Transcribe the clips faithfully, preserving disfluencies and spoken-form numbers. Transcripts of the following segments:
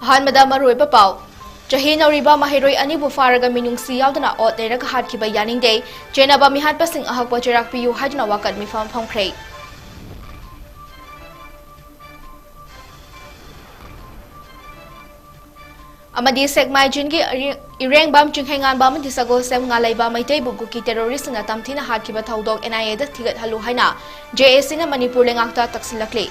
ꯑꯍꯥꯟꯕꯗ ꯃꯔꯨꯑꯣꯏꯕ ꯄꯥꯎ꯫ ꯆꯍꯤ ꯅꯧꯔꯤꯕ ꯃꯍꯩꯔꯣꯏ ꯑꯅꯤꯕꯨ ꯐꯥꯔꯒ ꯃꯤꯅꯨꯡꯁꯤ ꯌꯥꯎꯗꯅ ꯑꯣꯠ ꯅꯩꯔꯒ ꯍꯥꯠꯈꯤꯕ ꯌꯥꯅꯤꯡꯗꯦ, ꯆꯦꯟꯅꯕ ꯃꯤꯍꯥꯠꯄꯁꯤꯡ ꯑꯍꯛꯄ ꯆꯩꯔꯥꯛ ꯄꯤꯌꯨ ꯍꯥꯏꯗꯨꯅ ꯋꯥꯀꯠ ꯃꯤꯐꯝ ꯐꯝꯈ꯭ꯔꯦ꯫ ꯑꯃꯗꯤ ꯁꯦꯛꯃꯥꯏ ꯖꯤꯟꯒꯤ ꯑꯔꯤ-, ꯏꯔꯦꯡꯕꯝ ꯆꯤꯡꯈꯩꯉꯥꯟꯕ ꯑꯃꯗꯤ ꯁꯒꯣꯜꯁꯦꯝ ꯉꯥꯂꯩꯕ ꯃꯩꯇꯩꯕꯨ ꯀꯨꯀꯤ ꯇꯦꯔꯣꯔꯤꯁꯁꯤꯡꯅ ꯇꯝꯊꯤꯅ ꯍꯥꯠꯈꯤꯕ ꯊꯧꯗꯣꯛ NIAꯗ ꯊꯤꯒꯠꯍꯜꯂꯨ ꯍꯥꯏꯅ JACꯅ ꯃꯅꯤꯄꯨꯔ ꯂꯩꯉꯥꯛꯇ ꯇꯛꯁꯤꯜꯂꯛꯂꯤ꯫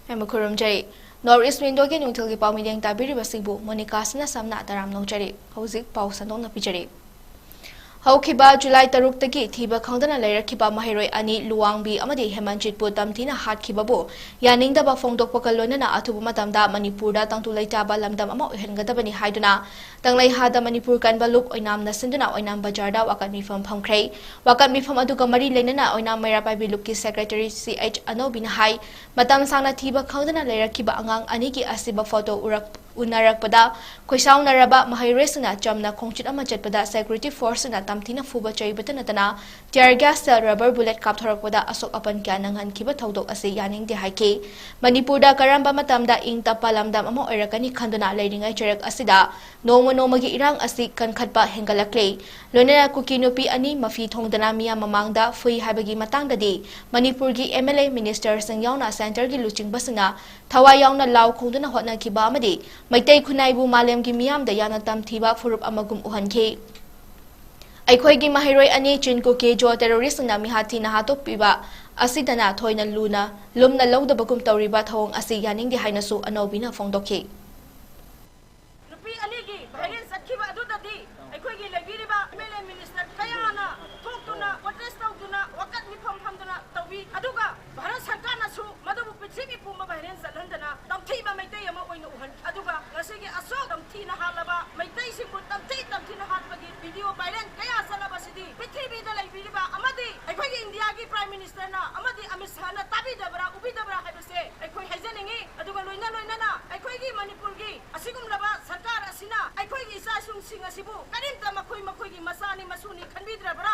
ꯌꯥꯝꯅ ꯈꯨꯔꯨꯝꯖꯔꯤ꯫ North East Windowꯒꯤ ꯅꯨꯡꯊꯤꯜꯒꯤ ꯄꯥꯎ ꯃꯤꯠꯌꯦꯡ ꯇꯥꯕꯤꯔꯤꯕꯁꯤꯡꯕꯨ ꯃꯣꯅꯤꯀꯥ ꯁꯅꯥꯁꯝꯅ ꯇꯔꯥꯝꯅ ꯑꯣꯛꯆꯔꯤ꯫ ꯍꯧꯖꯤꯛ ꯄꯥꯎ ꯁꯟꯗꯣꯛꯅ ꯄꯤꯖꯔꯤ꯫ ꯍꯧꯈꯤꯕ ꯖꯨꯂꯥꯏ ꯇꯔꯨꯛꯇꯒꯤ ꯊꯤꯕ ꯈꯪꯗꯅ ꯂꯩꯔꯛꯈꯤꯕ ꯃꯍꯩꯔꯣꯏ ꯑꯅꯤ ꯂꯨꯋꯥꯡꯕꯤ ꯑꯃꯗꯤ ꯍꯦꯃꯟꯖꯤꯠꯄꯨ ꯇꯝꯊꯤꯅ ꯍꯥꯠꯈꯤꯕꯕꯨ ꯌꯥꯅꯤꯡꯗꯕ ꯐꯣꯡꯗꯣꯛꯄꯒ ꯂꯣꯏꯅꯅ ꯑꯊꯨꯕ ꯃꯇꯝꯗ ꯃꯅꯤꯄꯨꯔꯗ ꯇꯪꯗꯨ ꯂꯩꯇꯥꯕ ꯂꯝꯗꯝ ꯑꯃ ꯑꯣꯏꯍꯟꯒꯗꯕꯅꯤ ꯍꯥꯏꯗꯨꯅ ꯇꯪꯂꯩꯍꯥꯗ ꯃꯅꯤꯄꯨꯔ ꯀꯟꯕ ꯂꯨꯞ ꯑꯣꯏꯅꯥꯝꯅ ꯁꯤꯟꯗꯨꯅ ꯑꯣꯏꯅꯥꯝ ꯕꯖꯥꯔꯗ ꯋꯥꯀꯠ ꯃꯤꯐꯝ ꯐꯝꯈ꯭ꯔꯦ꯫ ꯋꯥꯀꯠ ꯃꯤꯐꯝ ꯑꯗꯨꯒ ꯃꯔꯤ ꯂꯩꯅꯅ ꯑꯣꯏꯅꯥꯝ ꯃꯩꯔꯥ ꯄꯥꯏꯕꯤ ꯂꯨꯞꯀꯤ ꯁꯦꯀ꯭ꯔꯦꯇꯔꯤ CH ꯑꯅꯧꯕꯤꯅ ꯍꯥꯏ, ꯃꯇꯝ ꯁꯥꯡꯅ ꯊꯤꯕ ꯈꯪꯗꯅ ꯂꯩꯔꯛꯈꯤꯕ ꯑꯉꯥꯡ ꯑꯅꯤꯒꯤ ꯑꯁꯤꯕ ꯐꯣꯇꯣ ꯎꯔꯛ-, ꯎꯅꯔꯛꯄꯗ ꯈꯣꯏꯁꯥꯎꯅꯔꯕ ꯃꯍꯩꯔꯣꯏꯁꯤꯡꯅ ꯆꯝꯅ ꯈꯣꯡꯆꯠ ꯑꯃ ꯆꯠꯄꯗ security forceꯁꯤꯡꯅ ꯇꯝꯊꯤꯅ ꯐꯨꯕ ꯆꯩꯕꯇ ꯅꯠꯇꯅ tear gas ꯁꯦꯜ, rubber bullet ꯀꯥꯞꯊꯣꯔꯛꯄꯗ ꯑꯁꯣꯛ ꯑꯄꯟ ꯀꯌꯥ ꯅꯪꯍꯟꯈꯤꯕ ꯊꯧꯗꯣꯛ ꯑꯁꯤ ꯌꯥꯅꯤꯡꯗꯦ ꯍꯥꯏꯈꯤ꯫ ꯃꯅꯤꯄꯨꯔꯗ ꯀꯔꯝꯕ ꯃꯇꯝꯗ ꯏꯪ ꯇꯞꯄ ꯂꯝꯗꯝ ꯑꯃ ꯑꯣꯏꯔꯛꯀꯅꯤ ꯈꯟꯗꯨꯅ ꯂꯩꯔꯤꯉꯩ ꯆꯩꯔꯛ ꯑꯁꯤꯗ ꯅꯣꯡꯃ ꯅꯣꯡꯃꯒꯤ ꯏꯔꯥꯡ ꯑꯁꯤ ꯀꯟꯈꯠꯄ ꯍꯦꯟꯒꯠꯂꯛꯂꯤ꯫ ꯂꯣꯏꯅꯅ ꯀꯨꯀꯤ ꯅꯨꯄꯤ ꯑꯅꯤ ꯃꯐꯤ ꯊꯣꯡꯗꯅ ꯃꯤꯌꯥꯝ ꯃꯃꯥꯡꯗ ꯐꯨꯏ ꯍꯥꯏꯕꯒꯤ ꯃꯇꯥꯡꯗꯗꯤ ꯃꯅꯤꯄꯨꯔꯒꯤ MLA ministerꯁꯤꯡ ꯌꯥꯎꯅ centreꯒꯤ ꯂꯨꯆꯤꯡꯕꯁꯤꯡꯅ ꯊꯋꯥꯏ ꯌꯥꯎꯅ ꯂꯥꯎ ꯈꯣꯡꯗꯨꯅ ꯍꯣꯠꯅꯈꯤꯕ ꯑꯃꯗꯤ ꯃꯩꯇꯩ ꯈꯨꯟꯅꯥꯏꯕꯨ ꯃꯥꯂꯦꯝꯒꯤ ꯃꯤꯌꯥꯝꯗ ꯌꯥꯝꯅ ꯇꯝꯊꯤꯕ ꯐꯨꯔꯨꯞ ꯑꯃꯒꯨꯝ ꯎꯍꯟꯈꯤ꯫ ꯑꯩꯈꯣꯏꯒꯤ ꯃꯍꯩꯔꯣꯏ ꯑꯅꯤ ꯆꯤꯟ ꯀꯨꯀꯤ ꯖꯣ terroristꯁꯤꯡꯅ ꯃꯤꯍꯥꯠ ꯊꯤꯅ ꯍꯥꯠꯇꯣꯛꯄꯤꯕ ꯑꯁꯤꯗꯅ ꯊꯣꯏꯅ ꯂꯨꯅ, ꯂꯨꯝꯅ ꯂꯧꯗꯕꯒꯨꯝ ꯇꯧꯔꯤꯕ ꯊꯧꯑꯣꯡ ꯑꯁꯤ ꯌꯥꯅꯤꯡꯗꯦ ꯍꯥꯏꯅꯁꯨ ꯑꯅꯧꯕꯤꯅ ꯐꯣꯡꯗꯣꯛꯈꯤ꯫ ꯅꯨꯄꯤ ꯑꯅꯤꯒꯤ viral ꯆꯠꯈꯤꯕ ꯑꯗꯨꯗꯗꯤ ꯑꯩꯈꯣꯏꯒꯤ ꯂꯩꯕꯤꯔꯤꯕ MLA minister ꯀꯌꯥꯅ ꯊꯣꯛꯇꯨꯅ protest ꯇꯧꯗꯨꯅ ꯋꯥꯀꯠ ꯃꯤꯐꯝ ꯐꯝꯗꯨꯅ ꯇꯧꯕꯤ꯫ ꯑꯗꯨꯒ ꯚꯥꯔꯠ ꯁꯔꯀꯥꯔꯅꯁꯨ ꯃꯗꯨꯕꯨ ꯄ꯭ꯔꯤꯊꯤꯕꯤ ꯄꯨꯝꯕ viral ꯆꯠꯍꯟꯗꯅ ꯇꯝꯊꯤꯕ ꯃꯩꯇꯩ ꯑꯃ ꯑꯣꯏꯅ ꯎꯍꯟꯈꯤ꯫ ꯑꯗꯨꯒ ꯉꯁꯤꯒꯤ ꯑꯁꯨꯛ ꯇꯝꯊꯤꯅ ꯍꯥꯠꯂꯕ ꯃꯩꯇꯩꯁꯤꯡꯕꯨ ꯇꯝꯊꯤ ꯇꯝꯊꯤꯅ ꯍꯥꯠꯄꯒꯤ video viral ꯀꯌꯥ ꯆꯠꯂꯕꯁꯤꯗꯤ ꯄ꯭ꯔꯤꯊꯤꯕꯤꯗ ꯂꯩꯕꯤꯔꯤꯕ ꯑꯃꯗꯤ ꯑꯩꯈꯣꯏꯒꯤ ꯏꯟꯗꯤꯌꯥꯒꯤ Prime Ministerꯅ ꯑꯃꯗꯤ ꯑꯃꯤꯠ ꯁꯥꯍꯅ ꯇꯥꯕꯤꯗꯕ꯭ꯔꯥ, ꯎꯕꯤꯗꯕ꯭ꯔꯥ ꯍꯥꯏꯕꯁꯦ ꯑꯩꯈꯣꯏ ꯍꯥꯏꯖꯅꯤꯡꯉꯤ꯫ ꯑꯗꯨꯒ ꯂꯣꯏꯅ ꯂꯣꯏꯅꯅ ꯑꯩꯈꯣꯏꯒꯤ ꯃꯅꯤꯄꯨꯔꯒꯤ ꯑꯁꯤꯒꯨꯝꯂꯕ ꯁꯔꯀꯥꯔ ꯑꯁꯤꯅ ꯑꯩꯈꯣꯏꯒꯤ ꯏꯆꯥ ꯏꯁꯨꯁꯤꯡ ꯑꯁꯤꯕꯨ ꯀꯔꯤꯝꯇ ꯃꯈꯣꯏ ꯃꯈꯣꯏꯒꯤ ꯃꯆꯥꯅꯤ ꯃꯁꯨꯅꯤ ꯈꯟꯕꯤꯗ꯭ꯔꯕ꯭ꯔꯥ?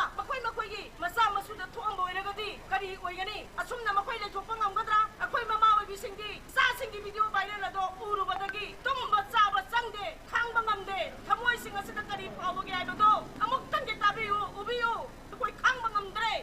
ꯒꯅꯤ꯫ ꯑꯁꯨꯝꯅ ꯃꯈꯣꯏ ꯂꯩꯊꯣꯛꯄ ꯉꯝꯒꯗ꯭ꯔꯥ? ꯑꯩꯈꯣꯏ ꯃꯃꯥ ꯑꯣꯏꯕꯤꯁꯤꯡꯗꯤ ꯏꯆꯥꯁꯤꯡꯒꯤ ꯚꯤꯗꯤꯑꯣ ꯚꯥꯏꯔꯦꯜ ꯑꯗꯣ ꯎꯔꯨꯕꯗꯒꯤ ꯇꯨꯝꯕ ꯆꯥꯕ ꯆꯪꯗꯦ, ꯈꯥꯡꯕ ꯉꯝꯗꯦ꯫ ꯊꯃꯣꯏꯁꯤꯡ ꯑꯁꯤꯗ ꯀꯔꯤ ꯐꯥꯎꯕꯒꯦ ꯍꯥꯏꯕꯗꯣ ꯑꯃꯨꯛꯇꯪꯗꯤ ꯇꯥꯕꯤꯌꯨ, ꯎꯕꯤꯌꯨ꯫ ꯑꯩꯈꯣꯏ ꯈꯥꯡꯕ ꯉꯝꯗ꯭ꯔꯦ꯫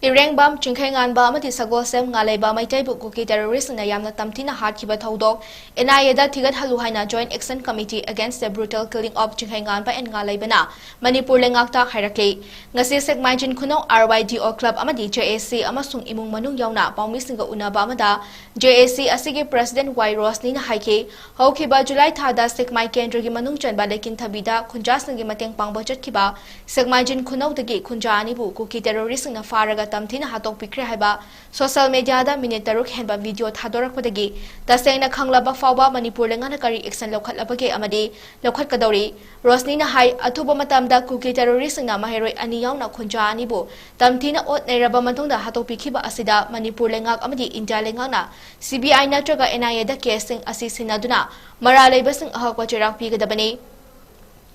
ꯏꯔꯦꯡꯕꯝ, ꯆꯤꯡꯈꯩꯉꯥꯟꯕ ꯑꯃꯗꯤ ꯁꯒꯣꯜꯁꯦꯝ ꯉꯥꯂꯩꯕ ꯃꯩꯇꯩꯕꯨ ꯀꯨꯀꯤ ꯇꯦꯔꯣꯔꯤꯁꯁꯤꯡꯅ ꯌꯥꯝꯅ ꯇꯝꯊꯤꯅ ꯍꯥꯠꯈꯤꯕ ꯊꯧꯗꯣꯛ ꯑꯦꯟ ꯑꯥꯏ ꯑꯦꯗ ꯊꯤꯒꯠꯍꯜꯂꯨ ꯍꯥꯏꯅ Joint Action Committee Against the Brutal Killing of Chingkheinganba and ꯉꯥꯂꯩꯕꯅ ꯃꯅꯤꯄꯨꯔ ꯂꯩꯉꯥꯛꯇ ꯍꯥꯏꯔꯛꯂꯤ꯫ ꯉꯁꯤ ꯁꯦꯛꯃꯥꯏꯖꯤꯟ ꯈꯨꯅꯧ ꯑꯥꯔ ꯋꯥꯏ ꯗꯤ ꯑꯣ ꯀ꯭ꯂꯕ ꯑꯃꯗꯤ ꯖꯦ ꯑꯦ ꯁꯤ ꯑꯃꯁꯨꯡ ꯏꯃꯨꯡ ꯃꯅꯨꯡ ꯌꯥꯎꯅ ꯄꯥꯎꯃꯤꯁꯤꯡꯒ ꯎꯅꯕ ꯑꯃꯗ ꯖꯦ ꯑꯦ ꯁꯤ ꯑꯁꯤꯒꯤ ꯄ꯭ꯔꯦꯁꯤꯗꯦꯟꯠ ꯋꯥꯏ ꯔꯣꯁꯅꯤꯅ ꯍꯥꯏꯈꯤ, ꯍꯧꯈꯤꯕ ꯖꯨꯂꯥꯏ ꯊꯥꯗ ꯁꯦꯛꯃꯥꯏ ꯀꯦꯟꯗ꯭ꯔꯒꯤ ꯃꯅꯨꯡ ꯆꯟꯕ ꯂꯩꯀꯤꯟꯊꯕꯤꯗ ꯈꯨꯟꯖꯥꯁꯤꯡꯒꯤ ꯃꯇꯦꯡ ꯄꯥꯡꯕ ꯆꯠꯈꯤꯕ ꯁꯦꯛꯃꯥꯏꯖꯤꯟ ꯈꯨꯅꯧꯗꯒꯤ ꯈꯨꯟꯖꯥ ꯑꯅꯤꯕꯨ ꯀꯨꯀꯤ ꯇꯦꯔꯣꯔꯤꯁꯁꯤꯡꯅ ꯐꯥꯔꯒ ꯇꯝꯊꯤꯅ ꯍꯥꯠꯇꯣꯛꯄꯤꯈ꯭ꯔꯦ ꯍꯥꯏꯕ ꯁꯣꯁꯦꯜ ꯃꯦꯗꯤꯌꯥꯗ ꯃꯤꯅꯤꯠ ꯇꯔꯨꯛ ꯍꯦꯟꯕ ꯚꯤꯗꯤꯑꯣ ꯊꯥꯗꯣꯔꯛꯄꯗꯒꯤ ꯇꯁꯦꯡꯅ ꯈꯪꯂꯕ ꯐꯥꯎꯕ ꯃꯅꯤꯄꯨꯔ ꯂꯩꯉꯥꯛꯅ ꯀꯔꯤ ꯑꯦꯛꯁꯟ ꯂꯧꯈꯠꯂꯕꯒꯦ ꯑꯃꯗꯤ ꯂꯧꯈꯠꯀꯗꯧꯔꯤ? ꯔꯣꯁꯅꯤꯅ ꯍꯥꯏ, ꯑꯊꯨꯕ ꯃꯇꯝꯗ ꯀꯨꯀꯤ ꯇꯦꯔꯣꯔꯤꯁꯁꯤꯡꯅ ꯃꯍꯩꯔꯣꯏ ꯑꯅꯤ ꯌꯥꯎꯅ ꯈꯨꯟꯖꯥ ꯑꯅꯤꯕꯨ ꯇꯝꯊꯤꯅ ꯑꯣꯠ ꯅꯩꯔꯕ ꯃꯇꯨꯡꯗ ꯍꯥꯠꯇꯣꯛꯄꯤꯈꯤꯕ ꯑꯁꯤꯗ ꯃꯅꯤꯄꯨꯔ ꯂꯩꯉꯥꯛ ꯑꯃꯗꯤ ꯏꯟꯗꯤꯌꯥ ꯂꯩꯉꯥꯛꯅ ꯁꯤ ꯕꯤ ꯑꯥꯏ ꯅꯠꯇ꯭ꯔꯒ ꯑꯦꯟ ꯑꯥꯏ ꯑꯦꯗ ꯀꯦꯁꯁꯤꯡ ꯑꯁꯤ ꯁꯤꯟꯅꯗꯨꯅ ꯃꯔꯥꯜ ꯂꯩꯕꯁꯤꯡ ꯑꯍꯛꯄ ꯆꯩꯔꯥꯛ ꯄꯤꯒꯗꯕꯅꯤ꯫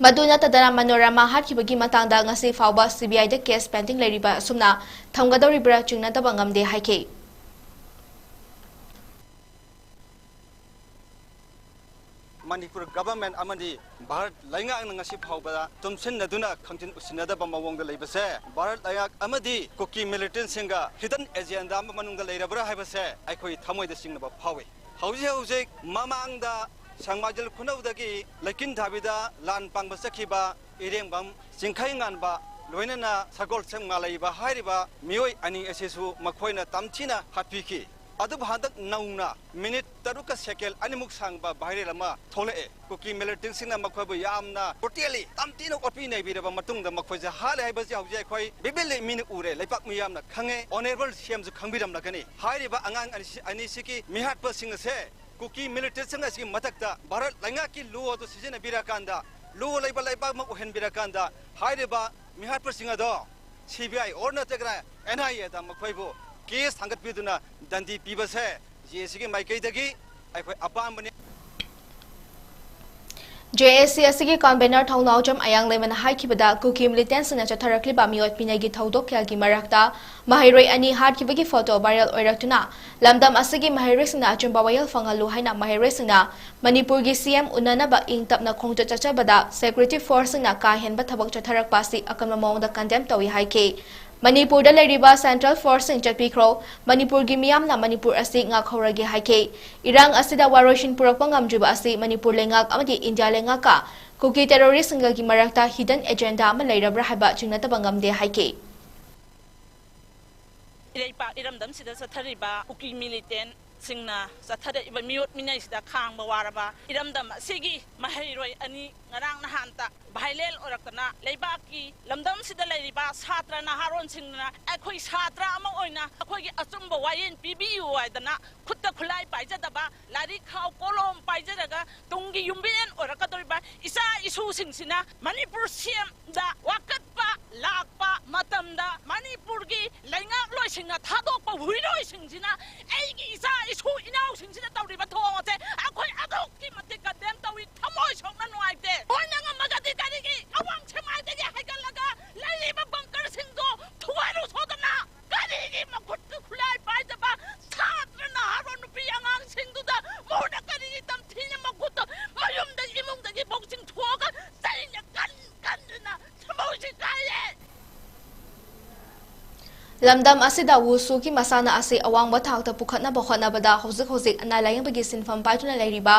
ꯃꯗꯨ ꯅꯠꯇꯗꯅ ꯃꯅꯣꯔꯃꯥ ꯍꯥꯠꯈꯤꯕꯒꯤ ꯃꯇꯥꯡꯗ ꯉꯁꯤ ꯐꯥꯎꯕ ꯁꯤ ꯕꯤ ꯑꯥꯏꯗ ꯀꯦꯁ ꯄꯦꯟꯗꯤꯡ ꯂꯩꯔꯤꯕ ꯑꯁꯨꯝꯅ ꯊꯝꯒꯗꯧꯔꯤꯕ꯭ꯔꯥ ꯆꯤꯡꯅꯗꯕ ꯉꯝꯗꯦ ꯍꯥꯏꯈꯤ꯫ ꯃꯅꯤꯄꯨꯔ ꯒꯚꯔꯟꯃꯦꯟꯠ ꯑꯃꯗꯤ ꯚꯥꯔꯠ ꯂꯩꯉꯥꯛꯅ ꯉꯁꯤ ꯐꯥꯎꯕꯗ ꯇꯨꯝꯁꯤꯟꯅꯗꯨꯅ ꯈꯪꯖꯤꯟ ꯎꯁꯤꯟꯅꯗꯕ ꯃꯑꯣꯡꯗ ꯂꯩꯕꯁꯦ ꯚꯥꯔꯠ ꯂꯩꯉꯥꯛ ꯑꯃꯗꯤ ꯀꯨꯀꯤ ꯃꯤꯂꯤꯇꯦꯟꯠꯁꯤꯡꯒ ꯍꯤꯗꯟ ꯑꯦꯖꯦꯟꯗꯥ ꯑꯃ ꯃꯅꯨꯡꯗ ꯂꯩꯔꯕ꯭ꯔꯥ ꯍꯥꯏꯕꯁꯦ ꯑꯩꯈꯣꯏ ꯊꯃꯣꯏꯗ ꯆꯤꯡꯅꯕ ꯐꯥꯎꯏ꯫ ꯍꯧꯖꯤꯛ ꯍꯧꯖꯤꯛ ꯃꯃꯥꯡꯗ ꯁꯦꯛꯃꯥꯏꯖꯤꯟ ꯈꯨꯅꯧꯗꯒꯤ ꯂꯩꯀꯤꯟꯊꯥꯕꯤꯗ ꯂꯥꯟ ꯄꯥꯡꯕ ꯆꯠꯈꯤꯕ ꯏꯔꯦꯡꯕꯝ ꯆꯤꯡꯈꯩꯉꯥꯟꯕ ꯂꯣꯏꯅꯅ ꯁꯒꯣꯜꯁꯦꯝ ꯉꯥꯂꯩꯕ ꯍꯥꯏꯔꯤꯕ ꯃꯤꯑꯣꯏ ꯑꯅꯤ ꯑꯁꯤꯁꯨ ꯃꯈꯣꯏꯅ ꯇꯝꯊꯤꯅ ꯍꯥꯠꯄꯤꯈꯤ꯫ ꯑꯗꯨꯕꯨ ꯍꯟꯗꯛ ꯅꯧꯅ ꯃꯤꯅꯤꯠ ꯇꯔꯨꯛꯀ ꯁꯦꯀꯦꯟ ꯑꯅꯤꯃꯨꯛ ꯁꯥꯡꯕ ꯚꯥꯏꯔꯦꯜ ꯑꯃ ꯊꯣꯛꯂꯛꯑꯦ꯫ ꯀꯨꯀꯤ ꯃꯤꯂꯤꯇꯦꯟꯠꯁꯤꯡꯅ ꯃꯈꯣꯏꯕꯨ ꯌꯥꯝꯅ ꯕ꯭ꯔꯨꯇꯦꯜꯂꯤ ꯇꯝꯊꯤꯅ ꯑꯣꯠꯄꯤ ꯅꯩꯕꯤꯔꯕ ꯃꯇꯨꯡꯗ ꯃꯈꯣꯏꯁꯦ ꯍꯥꯠꯂꯦ ꯍꯥꯏꯕꯁꯤ ꯍꯧꯖꯤꯛ ꯑꯩꯈꯣꯏ ꯚꯤꯕꯤꯠꯂꯤ ꯃꯤꯅ ꯎꯔꯦ, ꯂꯩꯄꯥꯛ ꯃꯤꯌꯥꯝꯅ ꯈꯪꯉꯦ, ꯑꯣꯅꯔꯦꯕꯜ ꯁꯤ ꯑꯦꯝꯁꯨ ꯈꯪꯕꯤꯔꯝꯂꯒꯅꯤ꯫ ꯍꯥꯏꯔꯤꯕ ꯑꯉꯥꯡ ꯑꯅꯤ-, ꯑꯅꯤꯁꯤꯒꯤ ꯃꯤꯍꯥꯠꯄꯁꯤꯡ ꯑꯁꯦ ꯀꯨꯀꯤ ꯃꯤꯂꯤꯇꯦꯟꯠꯁꯤꯡ ꯑꯁꯤꯒꯤ ꯃꯊꯛꯇ ꯚꯥꯔꯠ ꯂꯩꯉꯥꯛꯀꯤ ꯂꯣ ꯑꯗꯨ ꯁꯤꯖꯤꯟꯅꯕꯤꯔꯀꯥꯟꯗ, ꯂꯣ ꯂꯩꯕ ꯂꯩꯕꯥꯛ ꯑꯃ ꯑꯣꯏꯍꯟꯕꯤꯔꯀꯥꯟꯗ, ꯍꯥꯏꯔꯤꯕ ꯃꯤꯍꯥꯠꯄꯁꯤꯡ ꯑꯗꯣ ꯁꯤ ꯕꯤ ꯑꯥꯏ ꯑꯣꯔ ꯅꯠꯇ꯭ꯔꯒꯅ ꯑꯦꯟ ꯑꯥꯏ ꯑꯦꯗ ꯃꯈꯣꯏꯕꯨ ꯀꯦꯁ ꯊꯥꯡꯒꯠꯄꯤꯗꯨꯅ ꯗꯟꯗꯤ ꯄꯤꯕꯁꯦ ꯖꯦ ꯑꯦ ꯁꯤꯒꯤ ꯃꯥꯏꯀꯩꯗꯒꯤ ꯑꯩꯈꯣꯏ ꯑꯄꯥꯝꯕꯅꯤ꯫ ꯖꯦ ꯑꯦꯁ ꯁꯤ ꯑꯁꯤꯒꯤ ꯀꯟꯚꯦꯅꯔ ꯊꯧꯅꯥꯎꯖꯝ ꯑꯌꯥꯡꯂꯩꯃꯅ ꯍꯥꯏꯈꯤꯕꯗ, ꯀꯨꯀꯤ ꯃꯤꯂꯤꯇꯦꯟꯁꯤꯡꯅ ꯆꯠꯊꯔꯛꯂꯤꯕ ꯃꯤꯑꯣꯠ ꯃꯤꯅꯩꯒꯤ ꯊꯧꯗꯣꯛ ꯀꯌꯥꯒꯤ ꯃꯔꯛꯇ ꯃꯍꯩꯔꯣꯏ ꯑꯅꯤ ꯍꯥꯠꯈꯤꯕꯒꯤ ꯐꯣꯇꯣ ꯚꯥꯏꯔꯦꯜ ꯑꯣꯏꯔꯛꯇꯨꯅ ꯂꯝꯗꯝ ꯑꯁꯤꯒꯤ ꯃꯍꯩꯔꯣꯏꯁꯤꯡꯅ ꯑꯆꯨꯝꯕ ꯋꯥꯌꯦꯜ ꯐꯪꯍꯜꯂꯨ ꯍꯥꯏꯅ ꯃꯍꯩꯔꯣꯏꯁꯤꯡꯅ ꯃꯅꯤꯄꯨꯔꯒꯤ ꯁꯤ ꯑꯦꯝ ꯎꯅꯅꯕ ꯏꯪ ꯇꯞꯅ ꯈꯣꯡꯆꯠ ꯆꯠꯆꯕꯗ ꯁꯦꯀ꯭ꯌꯨꯔꯤꯇꯤ ꯐꯣꯔꯁꯁꯤꯡꯅ ꯀꯥ ꯍꯦꯟꯕ ꯊꯕꯛ ꯆꯠꯊꯔꯛꯄ ꯑꯁꯤ ꯑꯀꯟꯕ ꯃꯑꯣꯡꯗ ꯀꯟꯗꯦꯝ ꯇꯧꯏ ꯍꯥꯏꯈꯤ꯫ ꯃꯅꯤꯄꯨꯔꯗ ꯂꯩꯔꯤꯕ ꯁꯦꯟꯇ꯭ꯔꯦꯜ ꯐꯣꯔꯁꯁꯤꯡ ꯆꯠꯄꯤꯈ꯭ꯔꯣ, ꯃꯅꯤꯄꯨꯔꯒꯤ ꯃꯤꯌꯥꯝꯅ ꯃꯅꯤꯄꯨꯔ ꯑꯁꯤ ꯉꯥꯛꯍꯧꯔꯒꯦ ꯍꯥꯏꯈꯤ꯫ ꯏꯔꯥꯡ ꯑꯁꯤꯗ ꯋꯥꯔꯣꯏꯁꯤꯟ ꯄꯨꯔꯛꯄ ꯉꯝꯗ꯭ꯔꯤꯕ ꯑꯁꯤ ꯃꯅꯤꯄꯨꯔ ꯂꯩꯉꯥꯛ ꯑꯃꯗꯤ ꯏꯟꯗꯤꯌꯥ ꯂꯩꯉꯥꯛꯀ ꯀꯨꯀꯤ ꯇꯦꯔꯣꯔꯤꯁꯁꯤꯡꯒꯒꯤ ꯃꯔꯛꯇ ꯍꯤꯗꯟ ꯑꯦꯖꯦꯟꯗꯥ ꯑꯃ ꯂꯩꯔꯕ꯭ꯔꯥ ꯍꯥꯏꯕ ꯆꯤꯡꯅꯗꯕ ꯉꯝꯗꯦ ꯍꯥꯏꯈꯤ꯫ ꯏꯔꯩꯄꯥꯛ ꯏꯔꯝꯗꯝꯁꯤꯗ ꯆꯠꯊꯔꯤꯕ ꯀꯨꯀꯤ ꯃꯤꯂꯤꯇꯦꯟꯁꯤꯡꯅ ꯆꯠꯊꯔꯛꯏꯕ ꯃꯤꯑꯣꯠ ꯃꯤꯅꯩꯁꯤꯗ ꯈꯥꯡꯕ ꯋꯥꯔꯕ ꯏꯔꯝꯗꯝ ꯑꯁꯤꯒꯤ ꯃꯍꯩꯔꯣꯏ ꯑꯅꯤ ꯉꯔꯥꯡ ꯅꯍꯥꯟꯇ ꯚꯥꯏꯂꯦꯟ ꯑꯣꯏꯔꯛꯇꯅ ꯂꯩꯕꯥꯛꯀꯤ ꯂꯝꯗꯝꯁꯤꯗ ꯂꯩꯔꯤꯕ ꯁꯥꯇ꯭ꯔ ꯅꯍꯥꯔꯣꯟꯁꯤꯡꯅ ꯑꯩꯈꯣꯏ ꯁꯥꯇ꯭ꯔ ꯑꯃ ꯑꯣꯏꯅ ꯑꯩꯈꯣꯏꯒꯤ ꯑꯆꯨꯝꯕ ꯋꯥꯌꯦꯜ ꯄꯤꯕꯤꯌꯨ ꯍꯥꯏꯗꯅ ꯈꯨꯠꯇ ꯈꯨꯠꯂꯥꯏ ꯄꯥꯏꯖꯗꯕ, ꯂꯥꯏꯔꯤꯛ ꯈꯥꯎ ꯀꯣꯂꯣꯝ ꯄꯥꯏꯖꯔꯒ ꯇꯨꯡꯒꯤ ꯌꯨꯝꯕꯤꯔꯦꯟ ꯑꯣꯏꯔꯛꯀꯗꯧꯔꯤꯕ ꯏꯆꯥ ꯏꯁꯨꯁꯤꯡꯁꯤꯅ ꯃꯅꯤꯄꯨꯔ ꯁꯤ ꯑꯦꯝꯗ ꯋꯥꯀꯠꯄ ꯂꯥꯛꯄ ꯃꯇꯝꯗ ꯃꯅꯤꯄꯨꯔꯒꯤ ꯂꯩꯉꯥꯛꯂꯣꯏꯁꯤꯡꯅ ꯊꯥꯗꯣꯛꯄ ꯍꯨꯏꯔꯣꯏꯁꯤꯡꯁꯤꯅ ꯑꯩꯒꯤ ꯏꯆꯥ ꯏꯁꯨ ꯏꯅꯥꯎꯁꯤꯡꯁꯤꯅ ꯇꯧꯔꯤꯕ ꯊꯧꯑꯣꯡ ꯑꯁꯦ ꯑꯩꯈꯣꯏ ꯑꯗꯨꯛꯀꯤ ꯃꯇꯤꯛ ꯀꯟꯗꯦꯝ ꯇꯧꯏ, ꯊꯃꯣꯏ ꯁꯣꯛꯅ ꯅꯨꯡꯉꯥꯏꯇꯦ꯫ ꯃꯣꯏꯅ ꯉꯝꯃꯒꯗꯤ ꯀꯔꯤꯒꯤ ꯑꯋꯥꯡ ꯁꯦꯛꯃꯥꯏꯗꯒꯤ ꯍꯥꯏꯒꯠꯂꯒ ꯂꯩꯔꯤꯕ ꯕꯪꯀꯔꯁꯤꯡꯗꯣ ꯊꯨꯒꯥꯏꯔꯨ ꯁꯣꯗꯅ? ꯀꯔꯤꯒꯤ ꯃꯈꯨꯠꯇ ꯈꯨꯠꯂꯥꯏ ꯄꯥꯏꯗꯕ ꯁꯥꯇ꯭ꯔ ꯅꯍꯥꯔꯣꯜ ꯅꯨꯄꯤ ꯑꯉꯥꯡꯁꯤꯡꯗꯨꯗ ꯃꯣꯏꯅ ꯀꯔꯤꯒꯤ ꯇꯝꯊꯤꯅ ꯃꯈꯨꯠꯇ ꯃꯌꯨꯝꯗꯒꯤ ꯏꯃꯨꯡꯗꯒꯤ ꯕꯣꯛꯁꯤꯡ ꯊꯣꯛꯑꯒ ꯆꯩꯅ ꯀꯟ ꯀꯟꯗꯨꯅ ꯊꯃꯣꯏꯁꯤ ꯀꯥꯏꯔꯦ? ꯂꯝꯗꯝ ꯑꯁꯤꯗ ꯋꯨꯁꯨꯒꯤ ꯃꯁꯥꯟꯅ ꯑꯁꯤ ꯑꯋꯥꯡꯕ ꯊꯥꯛꯇ ꯄꯨꯈꯠꯅꯕ ꯍꯣꯠꯅꯕꯗ ꯍꯧꯖꯤꯛ ꯍꯧꯖꯤꯛ ꯑꯅꯥ ꯂꯥꯌꯦꯡꯕꯒꯤ ꯁꯤꯟꯐꯝ ꯄꯥꯏꯗꯨꯅ ꯂꯩꯔꯤꯕ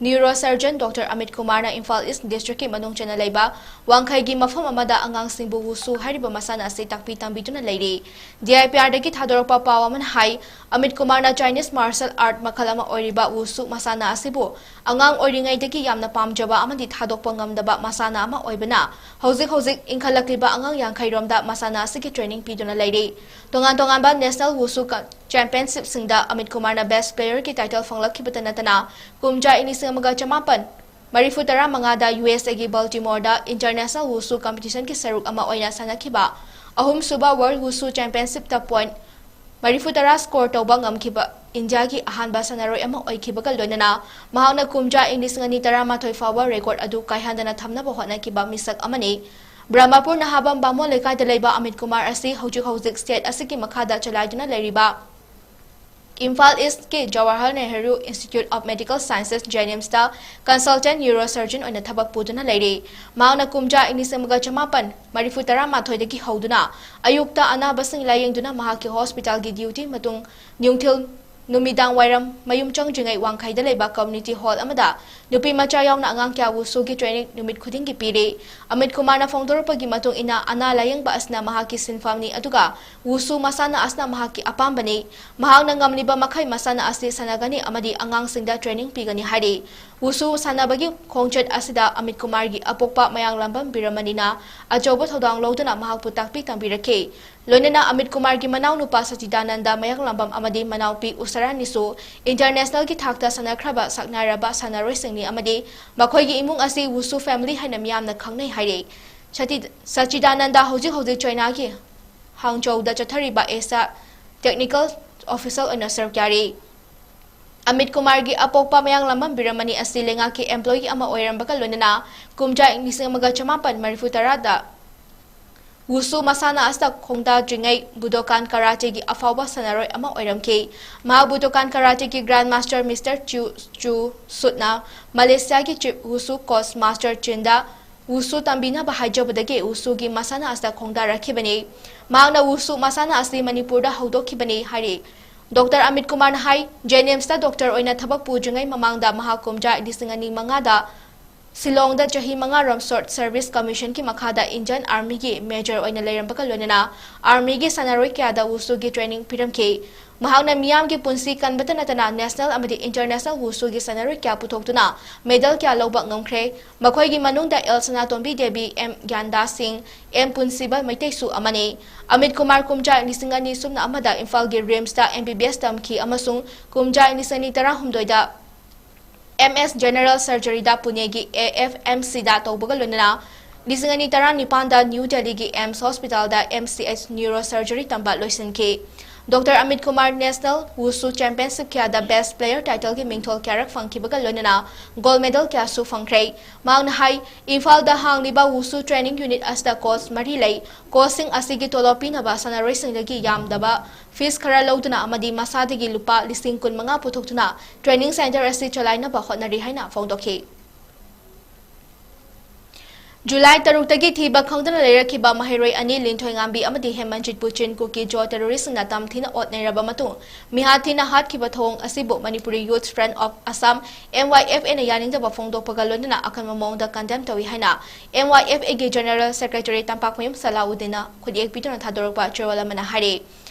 ꯅ꯭ꯌꯨꯔꯣ ꯁꯔꯖꯟ ꯗꯣꯛꯇꯔ ꯑꯃꯤꯠ ꯀꯨꯃꯥꯔꯅ ꯏꯝꯐꯥꯜ ꯏꯁ ꯗꯤꯁꯇ꯭ꯔꯤꯛꯀꯤ ꯃꯅꯨꯡ ꯆꯟꯅ ꯂꯩꯕ ꯋꯥꯡꯈꯩꯒꯤ ꯃꯐꯝ ꯑꯃꯗ ꯑꯉꯥꯡꯁꯤꯡꯕꯨ ꯋꯨꯁꯨ ꯍꯥꯏꯔꯤꯕ ꯃꯁꯥꯟꯅ ꯑꯁꯤ ꯇꯥꯛꯄꯤ ꯇꯝꯕꯤꯗꯨꯅ ꯂꯩꯔꯤ꯫ ꯗꯤ ꯑꯥꯏ ꯄꯤ ꯑꯥꯔꯗꯒꯤ ꯊꯥꯗꯣꯔꯛꯄ ꯄꯥꯎ ꯑꯃꯅ ꯍꯥꯏ, ꯑꯃꯤꯠ ꯀꯨꯃꯥꯔꯅ ꯆꯥꯏꯅꯤꯁ ꯃꯥꯔꯁꯦꯜ ꯑꯥꯔꯠ ꯃꯈꯜ ꯑꯃ ꯑꯣꯏꯔꯤꯕ ꯋꯨꯁꯨ ꯃꯁꯥꯟꯅ ꯑꯁꯤꯕꯨ ꯑꯉꯥꯡ ꯑꯣꯏꯔꯤꯉꯩꯗꯒꯤ ꯌꯥꯝꯅ ꯄꯥꯝꯖꯕ ꯑꯃꯗꯤ ꯊꯥꯗꯣꯛꯄ ꯉꯝꯗꯕ ꯃꯁꯥꯟꯅ ꯑꯃ ꯑꯣꯏꯕꯅ, ꯍꯧꯖꯤꯛ ꯍꯧꯖꯤꯛ ꯏꯟꯈꯠꯂꯛꯂꯤꯕ ꯑꯉꯥꯡ ꯌꯥꯡꯈꯩ ꯔꯣꯝꯗ ꯃꯁꯥꯟꯅ ꯑꯁꯤꯒꯤ ꯇ꯭ꯔꯦꯅꯤꯡ ꯄꯤꯗꯨꯅ ꯂꯩꯔꯤ꯫ ꯇꯣꯉꯥꯟ ꯇꯣꯉꯥꯟꯕ ꯅꯦꯁꯅꯦꯜ ꯋꯨꯁꯨ ꯀ-, ꯆꯦꯝꯄꯤꯌꯟꯁꯤꯞꯁꯤꯡꯗ ꯑꯃꯤꯠ ꯀꯨꯃꯥꯔꯅ ꯕꯦꯁ꯭ꯠ ꯄ꯭ꯂꯦꯌꯔꯒꯤ ꯇꯥꯏꯇꯜ ꯐꯪꯂꯛꯈꯤꯕꯇ ꯅꯠꯇꯅ, ꯀꯨꯝꯖꯥ ꯏꯪ ꯂꯤꯁꯤꯡ ꯑꯃꯒ ꯆꯃꯥꯄꯟ ꯃꯔꯤꯐꯨ ꯇꯔꯥ ꯃꯉꯥꯗ ꯌꯨ ꯑꯦꯁ ꯑꯦꯒꯤ ꯕꯜꯇꯤꯃꯣꯔꯗ ꯏꯟꯇꯔꯅꯦꯁꯅꯦꯜ ꯋꯨꯁꯨ ꯀꯝꯄꯤꯇꯤꯁꯟꯒꯤ ꯁꯔꯨꯛ ꯑꯃ ꯑꯣꯏꯅ ꯁꯥꯟꯅꯈꯤꯕ ꯑꯍꯨꯝꯁꯨꯕ ꯋꯥꯔꯜꯗ ꯋꯨꯁꯨ ꯆꯦꯝꯄꯤꯌꯟꯁꯤꯞꯇ ꯄꯣꯏꯟꯠ ꯃꯔꯤꯐꯨ ꯇꯔꯥ ꯁ꯭ꯀꯣꯔ ꯇꯧꯕ ꯉꯝꯈꯤꯕ, ꯏꯟꯗꯤꯌꯥꯒꯤ ꯑꯍꯥꯟꯕ ꯁꯥꯟꯅꯔꯣꯏ ꯑꯃ ꯑꯣꯏꯈꯤꯕꯒ ꯂꯣꯏꯅꯅ ꯃꯍꯥꯛꯅ ꯀꯨꯝꯖꯥ ꯏꯪ ꯂꯤꯁꯤꯡ ꯑꯅꯤ ꯇꯔꯥꯃꯥꯊꯣꯏ ꯐꯥꯎꯕ ꯔꯦꯀꯣꯔꯗ ꯑꯗꯨ ꯀꯥꯏꯍꯟꯗꯅ ꯊꯝꯅꯕ ꯍꯣꯠꯅꯈꯤꯕ ꯃꯤꯁꯛ ꯑꯃꯅꯤ꯫ ꯕ꯭ꯔꯍꯃꯄꯨꯔ ꯅꯍꯥꯕꯝ ꯕꯥꯃꯣꯟ ꯂꯩꯀꯥꯏꯗ ꯂꯩꯕ ꯑꯃꯤꯠ ꯀꯨꯃꯥꯔ ꯑꯁꯤ ꯍꯧꯖꯤꯛ ꯍꯧꯖꯤꯛ ꯁ꯭ꯇꯦꯠ ꯑꯁꯤꯒꯤ ꯃꯈꯥꯗ ꯆꯂꯥꯏꯗꯨꯅ ꯂꯩꯔꯤꯕ ꯏꯝꯐꯥꯜ ꯏꯁ꯭ꯠꯀꯤ Jawaharlal Nehru institute of medical sciences, ꯖꯦꯅꯤꯝꯁꯇ ꯀꯟꯁꯜꯇꯦꯟꯠ ꯅ꯭ꯌꯨꯔꯣ ꯁꯔꯖꯟ ꯑꯣꯏꯅ ꯊꯕꯛ ꯄꯨꯗꯨꯅ ꯂꯩꯔꯤ꯫ ꯃꯍꯥꯛꯅ ꯀꯨꯝꯖꯥ ꯏꯪ ꯂꯤꯁꯤꯡ ꯑꯃꯒ ꯆꯃꯥꯄꯟ ꯃꯔꯤꯐꯨ ꯇꯔꯥꯃꯥꯊꯣꯏꯗꯒꯤ ꯍꯧꯗꯨꯅ ꯑꯌꯨꯛꯇ ꯑꯅꯥꯕꯁꯤꯡ ꯂꯥꯌꯦꯡꯗꯨꯅ ꯃꯍꯥꯛꯀꯤ ꯍꯣꯁꯄꯤꯇꯥꯜꯒꯤ ꯗ꯭ꯌꯨꯇꯤ ꯃꯇꯨꯡ ꯅꯨꯡꯊꯤꯜ ꯅꯨꯃꯤꯗꯥꯡ ꯋꯥꯏꯔꯝ ꯃꯌꯨꯝ ꯆꯪꯗ꯭ꯔꯤꯉꯩ ꯋꯥꯡꯈꯩꯗ ꯂꯩꯕ ꯀꯝꯌꯨꯅꯤꯇꯤ ꯍꯣꯜ ꯑꯃꯗ ꯅꯨꯄꯤ ꯃꯆꯥ ꯌꯥꯎꯅ ꯑꯉꯥꯡ ꯀꯌꯥ ꯋꯨꯁꯨꯒꯤ ꯇ꯭ꯔꯦꯅꯤꯡ ꯅꯨꯃꯤꯠ ꯈꯨꯗꯤꯡꯒꯤ ꯄꯤꯔꯤ꯫ ꯑꯃꯤꯠ ꯀꯨꯃꯥꯔꯅ ꯐꯣꯡꯗꯣꯔꯛꯄꯒꯤ ꯃꯇꯨꯡ ꯏꯟꯅ, ꯑꯅꯥ ꯂꯥꯌꯦꯡꯕ ꯑꯁꯤꯅ ꯃꯍꯥꯛꯀꯤ ꯁꯤꯟꯐꯝꯅꯤ, ꯑꯗꯨꯒ ꯋꯨꯁꯨ ꯃꯁꯥꯟꯅ ꯑꯁꯤꯅ ꯃꯍꯥꯛꯀꯤ ꯑꯄꯥꯝꯕꯅꯤ꯫ ꯃꯍꯥꯛꯅ ꯉꯝꯂꯤꯕ ꯃꯈꯩ ꯃꯁꯥꯟꯅ ꯑꯁꯤ ꯁꯥꯟꯅꯒꯅꯤ ꯑꯃꯗꯤ ꯑꯉꯥꯡꯁꯤꯡꯗ ꯇ꯭ꯔꯦꯅꯤꯡ ꯄꯤꯒꯅꯤ ꯍꯥꯏꯔꯤ꯫ ꯋꯨꯁꯨ ꯁꯥꯟꯅꯕꯒꯤ ꯈꯣꯡꯆꯠ ꯑꯁꯤꯗ ꯑꯃꯤꯠ ꯀꯨꯃꯥꯔꯒꯤ ꯑꯄꯣꯛꯄ ꯃꯌꯥꯡꯂꯥꯝꯕꯝ ꯕꯤꯔꯃꯅꯤꯅ ꯑꯆꯧꯕ ꯊꯧꯗꯥꯡ ꯂꯧꯗꯨꯅ ꯃꯍꯥꯛꯄꯨ ꯇꯥꯛꯄꯤ ꯇꯝꯕꯤꯔꯛꯈꯤ꯫ ꯂꯣꯏꯅꯅ ꯑꯃꯤꯠ ꯀꯨꯃꯥꯔꯒꯤ ꯃꯅꯥꯎꯅꯨꯄꯥ ꯁꯆꯤꯗꯥꯅꯟꯗ ꯃꯌꯥꯡꯂꯥꯝꯕꯝ ꯑꯃꯗꯤ ꯃꯅꯥꯎꯄꯤ ꯎꯁꯥꯔꯥꯅꯤꯁꯨ ꯏꯟꯇꯔꯅꯦꯁꯅꯦꯜꯒꯤ ꯊꯥꯛꯇ ꯁꯥꯟꯅꯈ꯭ꯔꯕ ꯁꯛꯅꯥꯏꯔꯕ ꯁꯥꯟꯅꯔꯣꯏꯁꯤꯡꯅꯤ ꯑꯃꯗꯤ ꯃꯈꯣꯏꯒꯤ ꯏꯃꯨꯡ ꯑꯁꯤ ꯋꯨꯁꯨ ꯐꯦꯃꯤꯂꯤ ꯍꯥꯏꯅ ꯃꯤꯌꯥꯝꯅ ꯈꯪꯅꯩ ꯍꯥꯏꯔꯤ꯫ ꯁꯇꯤ-, ꯁꯆꯤꯗꯥꯅꯟꯗ ꯍꯧꯖꯤꯛ ꯍꯧꯖꯤꯛ ꯆꯥꯏꯅꯥꯒꯤ ꯍꯥꯡꯆꯧꯗ ꯆꯠꯊꯔꯤꯕ ꯑꯦꯁꯤꯌꯥ ꯇꯦꯛꯅꯤꯀꯦꯜ ꯑꯣꯐꯤꯁꯔ ꯑꯣꯏꯅ ꯁꯔꯨꯛ ꯌꯥꯔꯤ꯫ ꯑꯃꯤꯠ ꯀꯨꯃꯥꯔꯒꯤ ꯑꯄꯣꯛꯄ ꯃꯌꯥꯡꯂꯥꯝꯕꯝ ꯕꯤꯔꯃꯅꯤ ꯑꯁꯤ ꯂꯩꯉꯥꯛꯀꯤ ꯑꯦꯝꯄ꯭ꯂꯣꯌꯤ ꯑꯃ ꯑꯣꯏꯔꯝꯕꯒ ꯂꯣꯏꯅꯅ ꯀꯨꯝꯖꯥ ꯏꯪ ꯂꯤꯁꯤꯡ ꯑꯃꯒ ꯆꯃꯥꯄꯟ ꯃꯔꯤꯐꯨ ꯇꯔꯥꯗ ꯋꯨꯁꯨ ꯃꯁꯥꯟꯅ ꯑꯁꯤꯗ ꯈꯣꯡꯗꯥꯗ꯭ꯔꯤꯉꯩ ꯕꯨꯗꯣꯀꯥꯟ ꯀꯔꯥꯇꯦꯒꯤ ꯑꯐꯥꯎꯕ ꯁꯥꯟꯅꯔꯣꯏ ꯑꯃ ꯑꯣꯏꯔꯝꯈꯤ꯫ ꯃꯍꯥꯛ ꯕꯨꯗꯣꯀꯥꯟ ꯀꯔꯥꯇꯦꯒꯤ ꯒ꯭ꯔꯥꯟ ꯃꯥꯁꯇꯔ ꯃꯤꯁꯇꯔ ꯆ꯭ꯌꯨ ꯆꯨ ꯁꯨꯠꯅ ꯃꯂꯦꯁꯤꯌꯥꯒꯤ ꯆꯤꯐ ꯋꯨꯁꯨ ꯀꯣꯆ ꯃꯥꯁꯇꯔ ꯆꯤꯟꯗ ꯋꯨꯁꯨ ꯇꯝꯕꯤꯅꯕ ꯍꯥꯏꯖꯕꯗꯒꯤ ꯋꯨꯁꯨꯒꯤ ꯃꯁꯥꯟꯅ ꯑꯁꯤꯗ ꯈꯣꯡꯗꯥꯔꯛꯈꯤꯕꯅꯤ꯫ ꯃꯍꯥꯛꯅ ꯋꯨꯁꯨ ꯃꯁꯥꯟꯅ ꯑꯁꯤ ꯃꯅꯤꯄꯨꯔꯗ ꯍꯧꯗꯣꯛꯈꯤꯕꯅꯤ ꯍꯥꯏꯔꯤ꯫ ꯗꯣꯛꯇꯔ ꯑꯃꯤꯠ ꯀꯨꯃꯥꯔꯅ ꯍꯥꯏ, ꯖꯦꯅꯤꯝꯁꯇ ꯗꯣꯛꯇꯔ ꯑꯣꯏꯅ ꯊꯕꯛ ꯄꯨꯗ꯭ꯔꯤꯉꯩ ꯃꯃꯥꯡꯗ ꯃꯍꯥꯛ ꯀꯨꯝꯖꯥ ꯂꯤꯁꯤꯡ ꯑꯅꯤ ꯃꯉꯥꯗ ꯁꯤꯂꯣꯡꯗ ꯆꯍꯤ ꯃꯉꯥꯔꯣꯝ ꯁꯣꯔꯠ ꯁꯔꯚꯤꯁ ꯀꯃꯤꯁꯟꯒꯤ ꯃꯈꯥꯗ ꯏꯟꯗꯤꯌꯟ ꯑꯥꯔꯃꯤꯒꯤ ꯃꯦꯖꯔ ꯑꯣꯏꯅ ꯂꯩꯔꯝꯕꯒ ꯂꯣꯏꯅꯅ ꯑꯥꯔꯃꯤꯒꯤ ꯁꯥꯟꯅꯔꯣꯏ ꯀꯌꯥꯗ ꯋꯨꯁꯨꯒꯤ ꯇ꯭ꯔꯦꯅꯤꯡ ꯄꯤꯔꯝꯈꯤ꯫ ꯃꯍꯥꯛꯅ ꯃꯤꯌꯥꯝꯒꯤ ꯄꯨꯟꯁꯤ ꯀꯟꯕꯇ ꯅꯠꯇꯅ ꯅꯦꯁꯅꯦꯜ ꯑꯃꯗꯤ ꯏꯟꯇꯔꯅꯦꯁꯅꯦꯜ ꯋꯨꯁꯨꯒꯤ ꯁꯥꯟꯅꯔꯣꯏ ꯀꯌꯥ ꯄꯨꯊꯣꯛꯇꯨꯅ ꯃꯦꯗꯜ ꯀꯌꯥ ꯂꯧꯕ ꯉꯝꯈ꯭ꯔꯦ꯫ ꯃꯈꯣꯏꯒꯤ ꯃꯅꯨꯡꯗ ꯑꯦꯜ ꯁꯅꯥꯇꯣꯝꯕꯤ ꯗꯦꯕꯤ, ꯑꯦꯝ ꯒ꯭ꯌꯥꯟꯗꯥ ꯁꯤꯡ, ꯑꯦꯝ ꯄꯨꯟꯁꯤꯕ ꯃꯩꯇꯩꯁꯨ ꯑꯃꯅꯤ꯫ ꯑꯃꯤꯠ ꯀꯨꯃꯥꯔ ꯀꯨꯝꯖꯥ ꯂꯤꯁꯤꯡ ꯑꯅꯤ ꯁꯨꯞꯅ ꯑꯃꯗ ꯏꯝꯐꯥꯜꯒꯤ ꯔꯤꯝꯁꯇ ꯑꯦꯝ ꯕꯤ ꯕꯤ ꯑꯦꯁ ꯇꯝꯈꯤ ꯑꯃꯁꯨꯡ ꯀꯨꯝꯖꯥ ꯂꯤꯁꯤꯡ ꯑꯅꯤ ꯇꯔꯥꯍꯨꯝꯗꯣꯏꯗ ꯑꯦꯝ ꯑꯦꯁ ꯖꯦꯅꯔꯦꯜ ꯁꯔꯖꯔꯤꯗ ꯄꯨꯅꯦꯒꯤ ꯑꯦ ꯑꯦꯐ ꯑꯦꯝ ꯁꯤꯗ ꯇꯧꯕꯒ ꯂꯣꯏꯅꯅ ꯂꯤꯁꯤꯡ ꯑꯅꯤ ꯇꯔꯥꯅꯤꯄꯥꯟꯗ ꯅ꯭ꯌꯨ ꯗꯦꯜꯂꯤꯒꯤ ꯑꯦꯝꯁ ꯍꯣꯁꯄꯤꯇꯥꯜꯗ M C H neuro surgery ꯇꯝꯕ ꯂꯣꯏꯁꯤꯟꯈꯤ꯫ Doctor Amit Kumar national wushu championship ꯀꯌꯥꯗ ꯕꯦꯁ꯭ꯠ ꯄ꯭ꯂꯦꯌꯔ ꯇꯥꯏꯇꯜꯒꯤ ꯃꯤꯡꯊꯣꯜ ꯀꯌꯥꯔꯛ ꯐꯪꯈꯤꯕꯒ ꯂꯣꯏꯅꯅ ꯒꯣꯜꯗ ꯃꯦꯗꯜ ꯀꯌꯥꯁꯨ ꯐꯪꯈ꯭ꯔꯦ꯫ ꯃꯍꯥꯛꯅ ꯍꯥꯏ, ꯏꯝꯐꯥꯜꯗ ꯍꯥꯡꯂꯤꯕ ꯋꯨꯁꯨ ꯇ꯭ꯔꯦꯅꯤꯡ ꯌꯨꯅꯤꯠ ꯑꯁꯤꯗ ꯀꯣꯆ ꯃꯔꯤ ꯂꯩ꯫ ꯀꯣꯆꯁꯤꯡ ꯑꯁꯤꯒꯤ ꯇꯣꯂꯣꯞ ꯄꯤꯅꯕ ꯁꯥꯟꯅꯔꯣꯏꯁꯤꯡꯗꯒꯤ ꯌꯥꯝꯗꯕ ꯐꯤꯁ ꯈꯔ ꯂꯧꯗꯨꯅ ꯑꯃꯗꯤ ꯃꯁꯥꯗꯒꯤ ꯂꯨꯄꯥ ꯂꯤꯁꯤꯡ ꯀꯨꯟꯃꯉꯥ ꯄꯨꯊꯣꯛꯇꯨꯅ ꯇ꯭ꯔꯦꯅꯤꯡ ꯁꯦꯟꯇꯔ ꯑꯁꯤ ꯆꯂꯥꯏꯅꯕ ꯍꯣꯠꯅꯔꯤ ꯍꯥꯏꯅ ꯐꯣꯡꯗꯣꯛꯈꯤ꯫ ꯖꯨꯂꯥꯏ ꯇꯔꯨꯛꯇꯒꯤ ꯊꯤꯕ ꯈꯪꯗꯅ ꯂꯩꯔꯛꯈꯤꯕ ꯃꯍꯩꯔꯣꯏ ꯑꯅꯤ ꯂꯤꯟꯊꯣꯏꯉꯥꯝꯕꯤ ꯑꯃꯗꯤ ꯍꯦꯃꯟꯖꯤꯠꯄꯨ ꯆꯤꯟ ꯀꯨꯀꯤ ꯖꯣ ꯇꯦꯔꯣꯔꯤꯁꯁꯤꯡꯅ ꯇꯝꯊꯤꯅ ꯑꯣꯠꯅꯩꯔꯕ ꯃꯇꯨꯡ ꯃꯤꯍꯥꯠ ꯊꯤꯅ ꯍꯥꯠꯈꯤꯕ ꯊꯧꯑꯣꯡ ꯑꯁꯤꯕꯨ Manipuri Youth Front of Assam, M Y F A ꯅ ꯌꯥꯅꯤꯡꯗꯕ ꯐꯣꯡꯗꯣꯛꯄꯒ ꯂꯣꯏꯅꯅ ꯑꯀꯟꯕ ꯃꯑꯣꯡꯗ ꯀꯟꯗꯦꯝ ꯇꯧꯏ ꯍꯥꯏꯅ M Y F A ꯒꯤ ꯖꯦꯅꯔꯦꯜ ꯁꯦꯀ꯭ꯔꯦꯇꯔꯤ ꯇꯝꯄꯥꯛꯃꯌꯨꯝ ꯁꯂꯥꯎꯗꯤꯟꯅ ꯈꯨꯠꯌꯦꯛ ꯄꯤꯗꯨꯅ ꯊꯥꯗꯣꯔꯛꯄ ꯆꯦꯔꯣꯜ ꯑꯃꯅ ꯍꯥꯏꯔꯤ꯫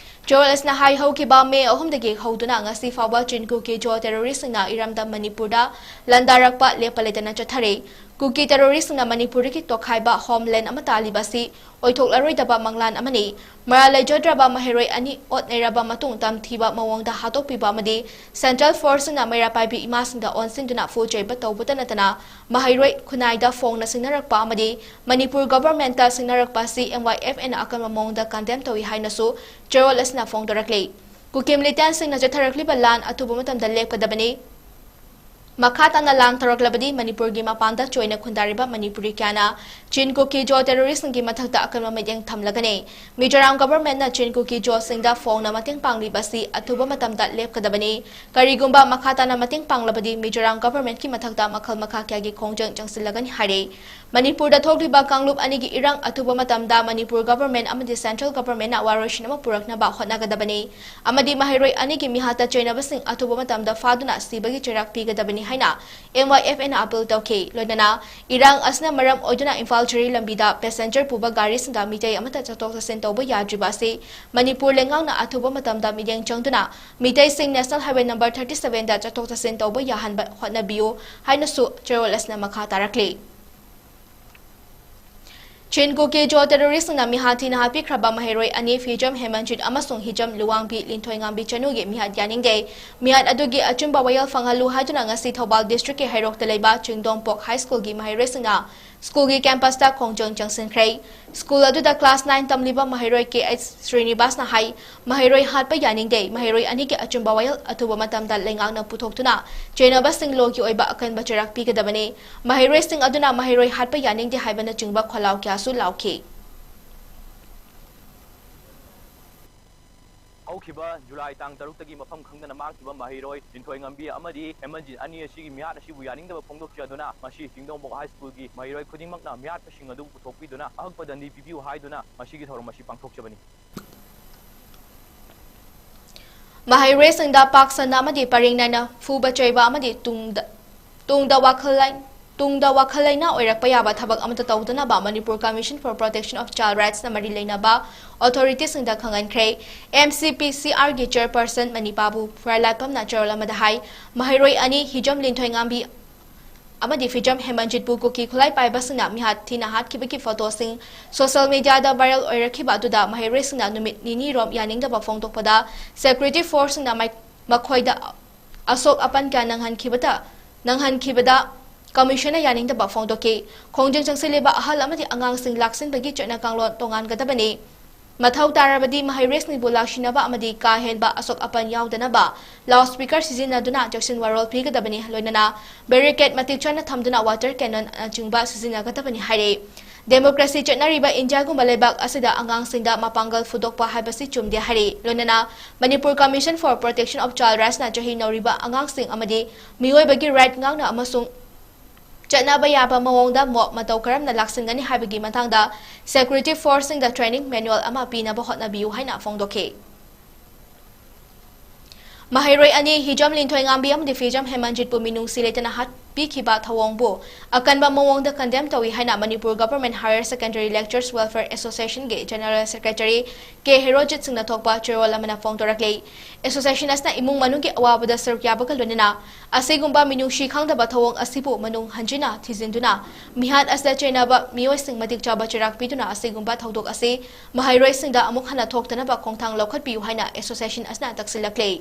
ꯆꯦꯔꯣꯜ ꯑꯁꯤꯅ ꯍꯥꯏ, ꯍꯧꯈꯤꯕ ꯃꯦ ꯑꯍꯨꯝꯗꯒꯤ ꯍꯧꯗꯨꯅ ꯉꯁꯤ ꯐꯥꯎꯕ ꯆꯤꯟ ꯀꯨꯀꯤ ꯖꯣ ꯇꯦꯔꯣꯔꯤꯁꯁꯤꯡꯅ ꯏꯔꯝꯗꯝ ꯃꯅꯤꯄꯨꯔꯗ ꯂꯥꯟꯗꯥꯔꯛꯄ ꯂꯦꯞꯄ ꯂꯩꯇꯅ ꯆꯠꯊꯔꯤ꯫ ꯀꯨꯀꯤ ꯇꯦꯔꯣꯔꯤꯁꯁꯤꯡꯅ ꯃꯅꯤꯄꯨꯔꯗꯒꯤ ꯇꯣꯈꯥꯏꯕ ꯍꯣꯝꯂꯦꯟ ꯑꯃ ꯇꯥꯜꯂꯤꯕ ꯑꯁꯤ ꯑꯣꯏꯊꯣꯛꯂꯔꯣꯏꯗꯕ ꯃꯪꯂꯥꯟ ꯑꯃꯅꯤ꯫ ꯃꯔꯥꯜ ꯂꯩꯖꯗ꯭ꯔꯕ ꯃꯍꯩꯔꯣꯏ ꯑꯅꯤ ꯑꯣꯠꯅꯩꯔꯕ ꯃꯇꯨꯡ ꯇꯝꯊꯤꯕ ꯃꯑꯣꯡꯗ ꯍꯥꯠꯇꯣꯛꯄꯤꯕ ꯑꯃꯗꯤ ꯁꯦꯟꯇ꯭ꯔꯦꯜ ꯐꯣꯔꯁꯁꯤꯡꯅ ꯃꯩꯔꯥ ꯄꯥꯏꯕꯤ ꯏꯃꯥꯁꯤꯡꯗ ꯑꯣꯟꯁꯤꯟꯗꯨꯅ ꯐꯨ ꯆꯩꯕ ꯇꯧꯕꯇ ꯅꯠꯇꯅ ꯃꯍꯩꯔꯣꯏ ꯈꯨꯟꯅꯥꯏꯗ ꯐꯣꯡꯅ ꯁꯤꯡꯅꯔꯛꯄ ꯑꯃꯗꯤ ꯃꯅꯤꯄꯨꯔ ꯒꯣꯚꯔꯟꯃꯦꯟꯠꯇ ꯁꯤꯡꯅꯔꯛꯄ ꯑꯁꯤ M Y F A ꯅ ꯑꯀꯟꯕ ꯃꯑꯣꯡꯗ ꯀꯟꯗꯦꯝ ꯇꯧꯏ ꯍꯥꯏꯅꯁꯨ ꯆꯦꯔꯣꯜ ꯑꯁꯤꯅ ꯐꯣꯡꯗꯣꯔꯛꯂꯤ꯫ ꯀꯨꯀꯤ ꯃꯤꯂꯤꯇꯦꯟꯠꯁꯤꯡꯅ ꯆꯠꯊꯔꯛꯂꯤꯕ ꯂꯥꯟ ꯑꯊꯨꯕ ꯃꯇꯝꯗ ꯂꯦꯞꯀꯗꯕꯅꯤ꯫ ꯃꯈꯥ ꯇꯥꯅ ꯂꯥꯟ ꯇꯧꯔꯛꯂꯕꯗꯤ ꯃꯅꯤꯄꯨꯔꯒꯤ ꯃꯄꯥꯟꯗ ꯆꯣꯏꯅ ꯈꯨꯟꯗꯥꯔꯤꯕ ꯃꯅꯤꯄꯨꯔꯤ ꯀꯌꯥꯅ ꯆꯤꯟ ꯀꯨꯀꯤ ꯖꯣ ꯇꯦꯔꯣꯔꯤꯁꯁꯤꯡꯒꯤ ꯃꯊꯛꯇ ꯑꯀꯟꯕ ꯃꯤꯠꯌꯦꯡ ꯊꯝꯂꯒꯅꯤ꯫ ꯃꯤꯖꯣꯔꯥꯝ ꯒꯣꯚꯔꯟꯃꯦꯟꯠꯅ ꯆꯤꯟ ꯀꯨꯀꯤ ꯖꯣꯁꯤꯡꯗ ꯐꯣꯡꯅ ꯃꯇꯦꯡ ꯄꯥꯡꯂꯤꯕ ꯑꯁꯤ ꯑꯊꯨꯕ ꯃꯇꯝꯗ ꯂꯦꯞꯀꯗꯕꯅꯤ꯫ ꯀꯔꯤꯒꯨꯝꯕ ꯃꯈꯥ ꯇꯥꯅ ꯃꯇꯦꯡ ꯄꯥꯡꯂꯕꯗꯤ ꯃꯤꯖꯣꯔꯥꯝ ꯒꯣꯚꯔꯟꯃꯦꯟꯠꯀꯤ ꯃꯊꯛꯇ ꯃꯈꯜ ꯃꯈꯥ ꯀꯌꯥꯒꯤ ꯈꯣꯡꯖꯪ ꯆꯪꯁꯤꯜꯂꯒꯅꯤ ꯍꯥꯏꯔꯤ꯫ ꯃꯅꯤꯄꯨꯔꯗ ꯊꯣꯛꯂꯤꯕ ꯀꯥꯡꯂꯨꯞ ꯑꯅꯤꯒꯤ ꯏꯔꯥꯡ ꯑꯊꯨꯕ ꯃꯇꯝꯗ ꯃꯅꯤꯄꯨꯔ ꯒꯣꯚꯔꯟꯃꯦꯟꯠ ꯑꯃꯗꯤ ꯁꯦꯟꯇ꯭ꯔꯦꯜ ꯒꯣꯚꯔꯟꯃꯦꯟꯠꯅ ꯋꯥꯔꯣꯏꯁꯤꯟ ꯑꯃ ꯄꯨꯔꯛꯅꯕ ꯍꯣꯠꯅꯒꯗꯕꯅꯤ ꯑꯃꯗꯤ ꯃꯍꯩꯔꯣꯏ ꯑꯅꯤꯒꯤ ꯃꯤꯍꯥꯠꯇ ꯆꯩꯅꯕꯁꯤꯡ ꯑꯊꯨꯕ ꯃꯇꯝꯗ ꯐꯥꯗꯨꯅ ꯁꯤꯕꯒꯤ ꯆꯩꯔꯥꯛ ꯄꯤꯒꯗꯕꯅꯤ ꯍꯥꯏꯅ M Y F A ꯅ ꯑꯄꯤꯜ ꯇꯧꯈꯤ꯫ ꯂꯣꯏꯅꯅ ꯏꯔꯥꯡ ꯑꯁꯤꯅ ꯃꯔꯝ ꯑꯣꯏꯗꯨꯅ ꯏꯝꯐꯥꯜ ꯖꯤꯔꯤ ꯂꯝꯕꯤꯗ ꯄꯦꯁꯦꯟꯖꯔ ꯄꯨꯕ ꯒꯥꯔꯤꯁꯤꯡꯗ ꯃꯤꯇꯩ ꯑꯃꯠꯇ ꯆꯠꯊꯣꯛ ꯆꯠꯁꯤꯟ ꯇꯧꯕ ꯌꯥꯗ꯭ꯔꯤꯕ ꯑꯁꯤ ꯃꯅꯤꯄꯨꯔ ꯂꯩꯉꯥꯛꯅ ꯑꯊꯨꯕ ꯃꯇꯝꯗ ꯃꯤꯠꯌꯦꯡ ꯆꯪꯗꯨꯅ ꯃꯤꯇꯩꯁꯤꯡ national highway number thirty seven ꯗ ꯆꯠꯊꯣꯛ ꯆꯠꯁꯤꯟ ꯇꯧꯕ ꯌꯥꯍꯟꯕ ꯍꯣꯠꯅꯕꯤꯌꯨ ꯍꯥꯏꯅꯁꯨ ꯆꯦꯔꯣꯜ ꯑꯁꯤꯅ ꯃꯈꯥ ꯇꯥꯔꯛꯂꯤ꯫ ꯆꯤꯟ ꯀꯨꯀꯤ ꯖꯣ ꯇꯦꯔꯣꯔꯤꯁꯁꯤꯡꯅ ꯃꯤꯍꯥꯠ ꯊꯤꯅ ꯍꯥꯠꯄꯤꯈ꯭ꯔꯕ ꯃꯍꯩꯔꯣꯏ ꯑꯅꯤ ꯐꯤꯖꯝ ꯍꯦꯃꯟꯖꯤꯠ ꯑꯃꯁꯨꯡ ꯍꯤꯖꯝ ꯂꯨꯋꯥꯡꯕꯤ ꯂꯤꯟꯊꯣꯏꯉꯥꯝꯕꯤ ꯆꯅꯨꯒꯤ ꯃꯤꯍꯥꯠ ꯌꯥꯅꯤꯡꯗꯦ꯫ ꯃꯤꯍꯥꯠ ꯑꯗꯨꯒꯤ ꯑꯆꯨꯝꯕ ꯋꯥꯌꯦꯜ ꯐꯪꯍꯜꯂꯨ ꯍꯥꯏꯗꯨꯅ ꯉꯁꯤ ꯊꯧꯕꯥꯜ ꯗꯤꯁꯇ꯭ꯔꯤꯛꯀꯤ ꯍꯩꯔꯣꯛꯇ ꯂꯩꯕ ꯆꯤꯡꯗꯣꯡꯄꯣꯛ ꯍꯥꯏ ꯁ꯭ꯀꯨꯜꯒꯤ ꯃꯍꯩꯔꯣꯏꯁꯤꯡꯅ ꯁ꯭ꯀꯨꯜꯒꯤ ꯀꯦꯝꯄꯁꯇ ꯈꯣꯡꯖꯪ ꯆꯪꯁꯤꯟꯈ꯭ꯔꯦ꯫ ꯁ꯭ꯀꯨꯜ ꯑꯗꯨꯗ ꯀ꯭ꯂꯥꯁ ꯅꯥꯏꯟ ꯇꯝꯂꯤꯕ ꯃꯍꯩꯔꯣꯏ ꯀꯦ ꯑꯩꯆ ꯁ꯭ꯔꯤꯅꯤꯕꯥꯁꯅ ꯍꯥꯏ, ꯃꯍꯩꯔꯣꯏ ꯍꯥꯠꯄ ꯌꯥꯅꯤꯡꯗꯦ, ꯃꯍꯩꯔꯣꯏ ꯑꯅꯤꯒꯤ ꯑꯆꯨꯝꯕ ꯋꯥꯌꯦꯜ ꯑꯊꯨꯕ ꯃꯇꯝꯗ ꯂꯩꯉꯥꯛꯅ ꯄꯨꯊꯣꯛꯇꯨꯅ ꯆꯦꯟꯅꯕꯁꯤꯡ ꯂꯣꯒꯤ ꯑꯣꯏꯕ ꯑꯀꯟꯕ ꯆꯩꯔꯥꯛ ꯄꯤꯒꯗꯕꯅꯤ꯫ ꯃꯍꯩꯔꯣꯏꯁꯤꯡ ꯑꯗꯨꯅ ꯃꯍꯩꯔꯣꯏ ꯍꯥꯠꯄ ꯌꯥꯅꯤꯡꯗꯦ ꯍꯥꯏꯕꯅꯆꯤꯡꯕ ꯈꯣꯜꯂꯥꯎ ꯀꯌꯥꯁꯨ ꯂꯥꯎꯈꯤ꯫ ꯍꯧꯈꯤꯕ ꯖꯨꯂꯥꯏ ꯇꯥꯡ ꯇꯔꯨꯛꯇꯒꯤ ꯃꯐꯝ ꯈꯪꯗꯅ ꯃꯥꯡꯈꯤꯕ ꯃꯍꯩꯔꯣꯏ ꯂꯤꯟꯊꯣꯏꯉꯝꯕꯤ ꯑꯃꯗꯤ ꯍꯦꯃꯟꯖꯤꯠ ꯑꯅꯤ ꯑꯁꯤꯒꯤ ꯃꯤꯍꯥꯠ ꯑꯁꯤꯕꯨ ꯌꯥꯅꯤꯡꯗꯕ ꯐꯣꯡꯗꯣꯛꯆꯗꯨꯅ ꯉꯁꯤ ꯆꯤꯡꯗꯣꯡꯕꯣꯛ ꯍꯥꯏ ꯁ꯭ꯀꯨꯜꯒꯤ ꯃꯍꯩꯔꯣꯏ ꯈꯨꯗꯤꯡꯃꯛꯅ ꯃꯤꯍꯥꯠꯄꯁꯤꯡ ꯑꯗꯨ ꯄꯨꯊꯣꯛꯄꯤꯗꯨꯅ ꯑꯍꯛꯄ ꯗꯟꯗꯤ ꯄꯤꯕꯤꯌꯨ ꯍꯥꯏꯗꯨꯅ ꯉꯁꯤꯒꯤ ꯊꯧꯔꯝ ꯑꯁꯤ ꯄꯥꯡꯊꯣꯛꯆꯕꯅꯤ꯫ ꯃꯍꯩꯔꯣꯏꯁꯤꯡꯗ ꯄꯥꯛ ꯁꯟꯅ ꯑꯃꯗꯤ ꯄꯔꯦꯡ ꯅꯥꯏꯅ ꯐꯨꯕ ꯆꯩꯕ ꯑꯃꯗꯤ ꯇꯨꯡꯗ, ꯇꯨꯡꯗ ꯋꯥꯈꯜ ꯂꯩ-, ꯇꯨꯡꯗ ꯋꯥꯈꯜ ꯂꯩꯅ ꯑꯣꯏꯔꯛꯄ ꯌꯥꯕ ꯊꯕꯛ ꯑꯃꯠꯇ ꯇꯧꯗꯅꯕ Manipur Commission for Protection of Child Rightsꯅ ꯃꯔꯤ ꯂꯩꯅꯕ authorityꯁꯤꯡꯗ ꯈꯪꯍꯟꯈ꯭ꯔꯦ꯫ MCPCRꯒꯤ chairperson ꯃꯅꯤꯄꯥꯕꯨ ꯈꯨꯔꯥꯏꯂꯥꯠꯄꯝꯅ ꯆꯦꯔꯣꯜ ꯑꯃꯗ ꯍꯥꯏ, ꯃꯍꯩꯔꯣꯏ ꯑꯅꯤ ꯍꯤꯖꯝ ꯂꯤꯟꯊꯣꯏꯉꯥꯝꯕꯤ ꯑꯃꯗꯤ ꯐꯤꯖꯝ ꯍꯦꯃꯟꯖꯤꯠꯄꯨ ꯀꯨꯀꯤ ꯈꯨꯠꯂꯥꯏ ꯄꯥꯏꯕꯁꯤꯡꯅ ꯃꯤꯍꯥꯠ ꯊꯤꯅ ꯍꯥꯠꯈꯤꯕꯒꯤ photoꯁꯤꯡ social mediaꯗ viral ꯑꯣꯏꯔꯛꯈꯤꯕ ꯑꯗꯨꯗ ꯃꯍꯩꯔꯣꯏꯁꯤꯡꯅ ꯅꯨꯃꯤꯠ ꯅꯤꯅꯤꯔꯣꯝ ꯌꯥꯅꯤꯡꯗꯕ ꯐꯣꯡꯗꯣꯛꯄꯗ security forceꯁꯤꯡꯅ ꯃꯥꯏ-, ꯃꯈꯣꯏꯗ ꯑꯁꯣꯛ ꯑꯄꯟ ꯀꯌꯥ ꯅꯪꯍꯟꯈꯤꯕꯗ, ꯅꯪꯍꯟꯈꯤꯕꯗ Commissionꯅ ꯌꯥꯅꯤꯡꯗꯕ ꯐꯣꯡꯗꯣꯛꯈꯤ꯫ ꯈꯣꯡꯖꯪ ꯆꯪꯁꯤꯜꯂꯤꯕ ꯑꯍꯜ ꯑꯃꯗꯤ ꯑꯉꯥꯡꯁꯤꯡ ꯂꯥꯛꯁꯤꯟꯕꯒꯤ ꯆꯠꯅ ꯀꯥꯡꯂꯣꯟ ꯇꯣꯉꯥꯟꯒꯗꯕꯅꯤ꯫ ꯃꯊꯧ ꯇꯥꯔꯕꯗꯤ ꯃꯍꯩꯔꯣꯏꯁꯤꯡꯕꯨ ꯂꯥꯛꯁꯤꯟꯅꯕ ꯑꯃꯗꯤ ꯀꯥ ꯍꯦꯟꯕ ꯑꯁꯣꯛ ꯑꯄꯟ ꯌꯥꯎꯗꯅꯕ loudspeaker ꯁꯤꯖꯤꯟꯅꯗꯨꯅ ꯆꯦꯛꯁꯤꯟ ꯋꯥꯔꯣꯜ ꯄꯤꯒꯗꯕꯅꯤ꯫ ꯂꯣꯏꯅꯅ barricade ꯃꯇꯤꯛ ꯆꯥꯅ ꯊꯝꯗꯨꯅ water cannonꯅꯆꯤꯡꯕ ꯁꯤꯖꯤꯟꯅꯒꯗꯕꯅꯤ ꯍꯥꯏꯔꯤ꯫ Democracy ꯆꯠꯅꯔꯤꯕ ꯏꯟꯗꯤꯌꯥꯒꯨꯝꯕ ꯂꯩꯕꯥꯛ ꯑꯁꯤꯗ ꯑꯉꯥꯡꯁꯤꯡꯗ ꯃꯄꯥꯡꯒꯜ ꯐꯨꯗꯣꯛꯄ ꯍꯥꯏꯕꯁꯤ ꯆꯨꯝꯗꯦ ꯍꯥꯏꯔꯤ꯫ ꯂꯣꯏꯅꯅ Manipur Commission for Protection of Child Rightsꯅ ꯆꯍꯤ ꯅꯧꯔꯤꯕ ꯑꯉꯥꯡꯁꯤꯡ ꯑꯃꯗꯤ ꯃꯤꯑꯣꯏꯕꯒꯤ right ꯉꯥꯛꯅ ꯑꯃꯁꯨꯡ ꯆꯠꯅꯕ ꯌꯥꯕ ꯃꯑꯣꯡꯗ mob ꯃꯇꯧ ꯀꯔꯝꯅ ꯂꯥꯛꯁꯤꯟꯒꯅꯤ ꯍꯥꯏꯕꯒꯤ ꯃꯇꯥꯡꯗ security forceꯁꯤꯡꯗ training manual ꯑꯃ ꯄꯤꯅꯕ ꯍꯣꯠꯅꯕꯤꯌꯨ ꯍꯥꯏꯅ ꯐꯣꯡꯗꯣꯛꯈꯤ꯫ ꯃꯍꯩꯔꯣꯏ ꯑꯅꯤ ꯍꯤꯖꯝ ꯂꯤꯟꯊꯣꯏꯉꯥꯝꯕꯤ ꯑꯃꯗꯤ ꯐꯤꯖꯝ ꯍꯦꯃꯟꯖꯤꯠꯄꯨ ꯃꯤꯅꯨꯡꯁꯤ ꯂꯩꯇꯅ ꯍꯥꯠꯄꯤꯈꯤꯕ ꯊꯧꯑꯣꯡꯕꯨ ꯑꯀꯟꯕ ꯃꯑꯣꯡꯗ condemn ꯇꯧꯏ ꯍꯥꯏꯅ Manipur Government Higher Secondary Lecturers Welfare Associationꯒꯤ General Secretary ꯀꯦ ꯍꯦꯔꯣꯖꯤꯠ ꯁꯤꯡꯅ ꯊꯣꯛꯄ ꯆꯦꯔꯣꯜ ꯑꯃꯅ ꯐꯣꯡꯗꯣꯔꯛꯂꯤ꯫ Association ꯑꯁꯤꯅ ꯏꯃꯨꯡ ꯃꯅꯨꯡꯒꯤ ꯑꯋꯥꯕꯗ ꯁꯔꯨꯛ ꯌꯥꯕꯒ ꯂꯣꯏꯅꯅ ꯑꯁꯤꯒꯨꯝꯕ ꯃꯤꯅꯨꯡꯁꯤ ꯈꯪꯗꯕ ꯊꯧꯑꯣꯡ ꯑꯁꯤꯕꯨ ꯃꯅꯨꯡ ꯍꯟꯖꯤꯟꯅ ꯊꯤꯖꯤꯟꯗꯨꯅ ꯃꯤꯍꯥꯠ ꯑꯁꯤꯗ ꯆꯦꯟꯅꯕ ꯃꯤꯑꯣꯏꯁꯤꯡ ꯃꯇꯤꯛ ꯆꯥꯕ ꯆꯩꯔꯥꯛ ꯄꯤꯗꯨꯅ ꯑꯁꯤꯒꯨꯝꯕ ꯊꯧꯗꯣꯛ ꯑꯁꯤ ꯃꯍꯩꯔꯣꯏꯁꯤꯡꯗ ꯑꯃꯨꯛ ꯍꯟꯅ ꯊꯣꯛꯇꯅꯕ ꯈꯣꯡꯊꯥꯡ ꯂꯧꯈꯠꯄꯤꯌꯨ ꯍꯥꯏꯅ association ꯑꯁꯤꯅ ꯇꯛꯁꯤꯜꯂꯛꯂꯤ꯫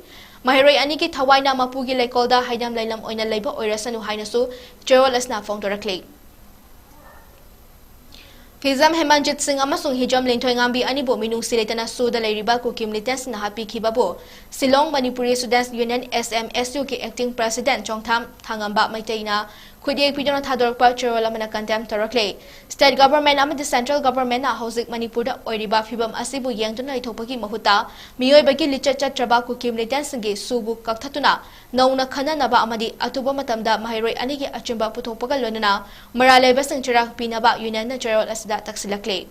ꯃꯍꯩꯔꯣꯏ ꯑꯅꯤꯒꯤ ꯊꯋꯥꯏꯅ ꯃꯄꯨꯒꯤ ꯂꯩꯀꯣꯜꯗ ꯍꯩꯗꯝ ꯂꯩꯂꯝ ꯑꯣꯏꯅ ꯂꯩꯕ ꯑꯣꯏꯔꯁꯅꯨ ꯍꯥꯏꯅꯁꯨ ꯆꯦꯔꯣꯜ ꯑꯁꯤꯅ ꯐꯣꯡꯗꯣꯔꯛꯂꯤ꯫ ꯍꯤꯖꯝ ꯍꯦꯃꯟꯖꯤꯠ ꯁꯤꯡ ꯑꯃꯁꯨꯡ ꯍꯤꯖꯝ ꯂꯤꯟꯊꯣꯏꯉꯥꯝꯕꯤ ꯑꯅꯤꯕꯨ ꯃꯤꯅꯨꯡꯁꯤ ꯂꯩꯇꯅ ꯁꯨꯗ ꯂꯩꯔꯤꯕ ꯀꯨꯀꯤ militantsꯅ ꯍꯥꯠꯄꯤꯈꯤꯕꯕꯨ Shillong Manipuri Students Union, S M S U ꯒꯤ acting president ꯆꯣꯡꯊꯥꯝ ꯊꯥꯉꯝꯕ ꯃꯩꯇꯩꯅ ꯈꯨꯠꯌꯦꯛ ꯄꯤꯗꯨꯅ ꯊꯥꯗꯣꯔꯛꯄ ꯆꯦꯔꯣꯜ ꯑꯃꯅ condemn ꯇꯧꯔꯛꯂꯦ꯫ State government ꯑꯃꯗꯤ central governmentꯅ ꯍꯧꯖꯤꯛ ꯃꯅꯤꯄꯨꯔꯗ ꯑꯣꯏꯔꯤꯕ ꯐꯤꯕꯝ ꯑꯁꯤꯕꯨ ꯌꯦꯡꯗꯨꯅ ꯂꯩꯊꯣꯛꯄꯒꯤ ꯃꯍꯨꯠꯇ ꯃꯤꯑꯣꯏꯕꯒꯤ ꯂꯤꯆꯠ ꯆꯠꯇ꯭ꯔꯕ ꯀꯨꯀꯤ militantsꯁꯤꯡꯒꯤ ꯁꯨꯕꯨ ꯀꯛꯊꯠꯇꯨꯅ ꯅꯧꯅ ꯈꯟꯅꯅꯕ ꯑꯃꯗꯤ ꯑꯊꯨꯕ ꯃꯇꯝꯗ ꯃꯍꯩꯔꯣꯏ ꯑꯅꯤꯒꯤ ꯑꯆꯨꯝꯕ ꯄꯨꯊꯣꯛꯄꯒ ꯂꯣꯏꯅꯅ ꯃꯔꯥꯜ ꯂꯩꯕꯁꯤꯡ ꯆꯩꯔꯥꯛ ꯄꯤꯅꯕ unionꯅ ꯆꯦꯔꯣꯜ ꯑꯁꯤꯗ ꯇꯛꯁꯤꯜꯂꯛꯂꯤ꯫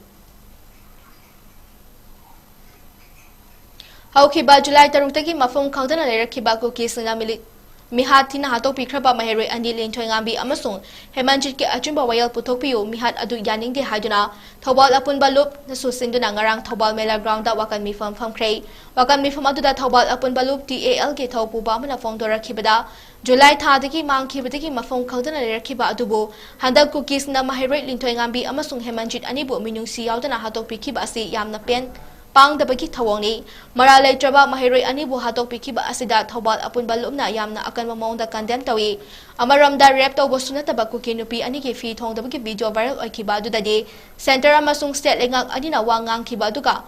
ꯍꯧꯈꯤꯕ ꯖꯨꯂꯥꯏ ꯇꯔꯨꯛꯇꯒꯤ ꯃꯐꯝ ꯈꯪꯗꯅ ꯂꯩꯔꯛꯈꯤꯕ ꯀꯨꯀꯤꯁꯤꯡꯅ ꯃꯤꯂꯤ-, ꯃꯤꯍꯥꯠ ꯊꯤꯅ ꯍꯥꯠꯇꯣꯛꯄꯤꯈ꯭ꯔꯕ ꯃꯍꯩꯔꯣꯏ ꯑꯅꯤ ꯂꯤꯟꯊꯣꯏꯉꯥꯝꯕꯤ ꯑꯃꯁꯨꯡ ꯍꯦꯃꯟꯖꯤꯠꯀꯤ ꯑꯆꯨꯝꯕ ꯋꯥꯌꯦꯜ ꯄꯨꯊꯣꯛꯄꯤꯌꯨ, ꯃꯤꯍꯥꯠ ꯑꯗꯨ ꯌꯥꯅꯤꯡꯗꯦ ꯍꯥꯏꯗꯨꯅ ꯊꯧꯕꯥꯜ ꯑꯄꯨꯟꯕ ꯂꯨꯞꯅ ꯁꯨꯁꯤꯟꯗꯨꯅ ꯉꯔꯥꯡ ꯊꯧꯕꯥꯜ ꯃꯦꯂꯥ groundꯗ ꯋꯥꯀꯟ ꯃꯤꯐꯝ ꯐꯝꯈ꯭ꯔꯦ꯫ ꯋꯥꯀꯟ ꯃꯤꯐꯝ ꯑꯗꯨꯗ ꯊꯧꯕꯥꯜ ꯑꯄꯨꯟꯕ ꯂꯨꯞ, T A L ꯒꯤ ꯊꯧꯄꯨꯕ ꯑꯃꯅ ꯐꯣꯡꯗꯣꯔꯛꯈꯤꯕꯗ, ꯖꯨꯂꯥꯏ ꯊꯥꯗꯒꯤ ꯃꯥꯡꯈꯤꯕꯗꯒꯤ ꯃꯐꯝ ꯈꯪꯗꯅ ꯂꯩꯔꯛꯈꯤꯕ ꯑꯗꯨꯕꯨ ꯍꯟꯗꯛ ꯀꯨꯀꯤꯁꯤꯡꯅ ꯃꯍꯩꯔꯣꯏ ꯂꯤꯟꯊꯣꯏꯉꯥꯝꯕꯤ ꯑꯃꯁꯨꯡ ꯍꯦꯃꯟꯖꯤꯠ ꯑꯅꯤꯕꯨ ꯃꯤꯅꯨꯡꯁꯤ ꯌꯥꯎꯗꯅ ꯍꯥꯠꯇꯣꯛꯄꯤꯈꯤꯕ ꯑꯁꯤ ꯌꯥꯝꯅ ꯄꯦꯟ ꯄꯥꯡꯗꯕꯒꯤ ꯊꯧꯑꯣꯡꯅꯤ꯫ ꯃꯔꯥꯜ ꯂꯩꯇ꯭ꯔꯕ ꯃꯍꯩꯔꯣꯏ ꯑꯅꯤꯕꯨ ꯍꯥꯠꯇꯣꯛꯄꯤꯈꯤꯕ ꯑꯁꯤꯗ ꯊꯧꯕꯥꯜ ꯑꯄꯨꯟꯕ ꯂꯨꯞꯅ ꯌꯥꯝꯅ ꯑꯀꯟꯕ ꯃꯑꯣꯡꯗ condemn ꯇꯧꯏ꯫ ꯑꯃꯔꯣꯝꯗ, rape ꯇꯧꯕꯁꯨ ꯅꯠꯇꯕ ꯀꯨꯀꯤ ꯅꯨꯄꯤ ꯑꯅꯤꯒꯤ ꯐꯤ ꯊꯣꯡꯗꯕꯒꯤ video viral ꯑꯣꯏꯈꯤꯕ ꯑꯗꯨꯗꯗꯤ centre ꯑꯃꯁꯨꯡ state ꯂꯩꯉꯥꯛ ꯑꯅꯤꯅ ꯋꯥ ꯉꯥꯡꯈꯤꯕ ꯑꯗꯨꯒ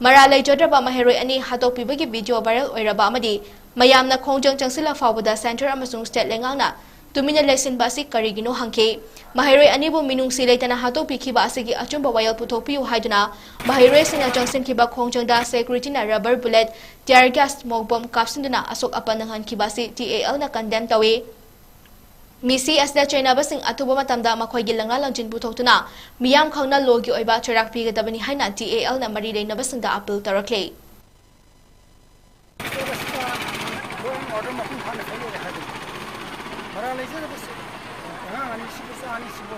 ꯃꯔꯥꯜ ꯂꯩꯖꯗ꯭ꯔꯕ ꯃꯍꯩꯔꯣꯏ ꯑꯅꯤ ꯍꯥꯠꯇꯣꯛꯄꯤꯕꯒꯤ video viral ꯑꯣꯏꯔꯕ ꯑꯃꯗꯤ ꯃꯌꯥꯝꯅ ꯈꯣꯡꯖꯪ ꯆꯪꯁꯤꯜꯂ ꯐꯥꯎꯕꯗ centre ꯑꯃꯁꯨꯡ state ꯂꯩꯉꯥꯛꯅ ꯇꯨꯃꯤꯟꯅ ꯂꯩꯁꯤꯟꯕ ꯑꯁꯤ ꯀꯔꯤꯒꯤꯅꯣ ꯍꯪꯈꯤ꯫ ꯃꯍꯩꯔꯣꯏ ꯑꯅꯤꯕꯨ ꯃꯤꯅꯨꯡꯁꯤ ꯂꯩꯇꯅ ꯍꯥꯠꯇꯣꯛꯄꯤꯈꯤꯕ ꯑꯁꯤꯒꯤ ꯑꯆꯨꯝꯕ ꯋꯥꯌꯦꯜ ꯄꯨꯊꯣꯛꯄꯤꯌꯨ ꯍꯥꯏꯗꯨꯅ ꯃꯍꯩꯔꯣꯏꯁꯤꯡꯅ ꯆꯪꯁꯤꯟꯈꯤꯕ ꯈꯣꯡꯖꯪꯗ securityꯅ rubber bullet, tear gas, smoke bomb ꯀꯥꯞꯁꯤꯟꯗꯨꯅ ꯑꯁꯣꯛ ꯑꯄꯟ ꯅꯪꯍꯟꯈꯤꯕ ꯑꯁꯤ T A Lꯅ condemn ꯇꯧꯏ꯫ ꯃꯤꯁꯤ ꯑꯁꯤꯗ ꯆꯩꯅꯕꯁꯤꯡ ꯑꯊꯨꯕ ꯃꯇꯝꯗ ꯃꯈꯣꯏꯒꯤ ꯂꯪꯂꯥ ꯂꯪꯖꯤꯟ ꯄꯨꯊꯣꯛꯇꯨꯅ ꯃꯤꯌꯥꯝ ꯈꯪꯅ ꯂꯣꯒꯤ ꯑꯣꯏꯕ ꯆꯩꯔꯥꯛ ꯄꯤꯒꯗꯕꯅꯤ ꯍꯥꯏꯅ T A Lꯅ ꯃꯔꯤ ꯂꯩꯅꯕꯁꯤꯡꯗ appeal ꯇꯧꯔꯛꯂꯤ꯫ ꯃꯔꯥꯜ ꯂꯩꯖꯗꯕꯁꯤ ꯑꯉꯥꯡ ꯑꯅꯤꯁꯤꯕꯨ, ꯏꯆꯥ ꯑꯅꯤꯁꯤꯕꯨ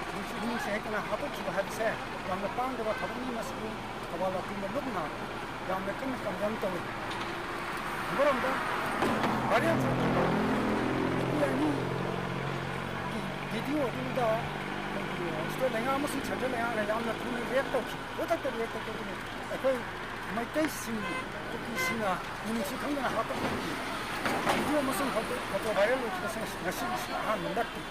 ꯅꯨꯡꯁꯤ ꯅꯨꯡꯁꯤ ꯍꯥꯏꯗꯅ ꯍꯥꯠꯇꯣꯛꯈꯤꯕ ꯍꯥꯏꯕꯁꯦ ꯌꯥꯝꯅ ꯄꯥꯡꯗꯕ ꯊꯕꯛꯅꯤ꯫ ꯃꯁꯤꯕꯨ ꯊꯧꯕꯥꯜ ꯑꯄꯨꯟꯕ ꯂꯨꯞꯅ ꯌꯥꯝꯅ ꯀꯟꯅ condemn ꯇꯧꯏ꯫ ꯑꯃꯔꯣꯝꯗ viral ꯆꯠꯄ ꯅꯨꯄꯤ ꯑꯅꯤꯒꯤ video ꯑꯗꯨꯗ ꯑꯩꯈꯣꯏꯒꯤ state ꯂꯩꯉꯥꯛ ꯑꯃꯁꯨꯡ central ꯂꯩꯉꯥꯛꯅ ꯌꯥꯝꯅ ꯊꯨꯅ react ꯇꯧꯈꯤ꯫ ꯈꯨꯗꯛꯇ react ꯇꯧꯗꯨꯅ ꯑꯩꯈꯣꯏ ꯃꯩꯇꯩꯁꯤꯡ, ꯀꯨꯀꯤꯁꯤꯡꯅ ꯃꯤꯅꯨꯡꯁꯤ ꯈꯪꯗꯅ ꯍꯥꯠꯇꯣꯛꯄꯒꯤ video ꯑꯃꯁꯨꯡ photo, photo viral ꯑꯣꯏꯈꯤꯕꯁꯤꯡ ꯑꯁꯤ ꯉꯁꯤꯒꯤꯁꯤ ꯑꯍꯥꯟꯕ ꯅꯠꯇꯦ꯫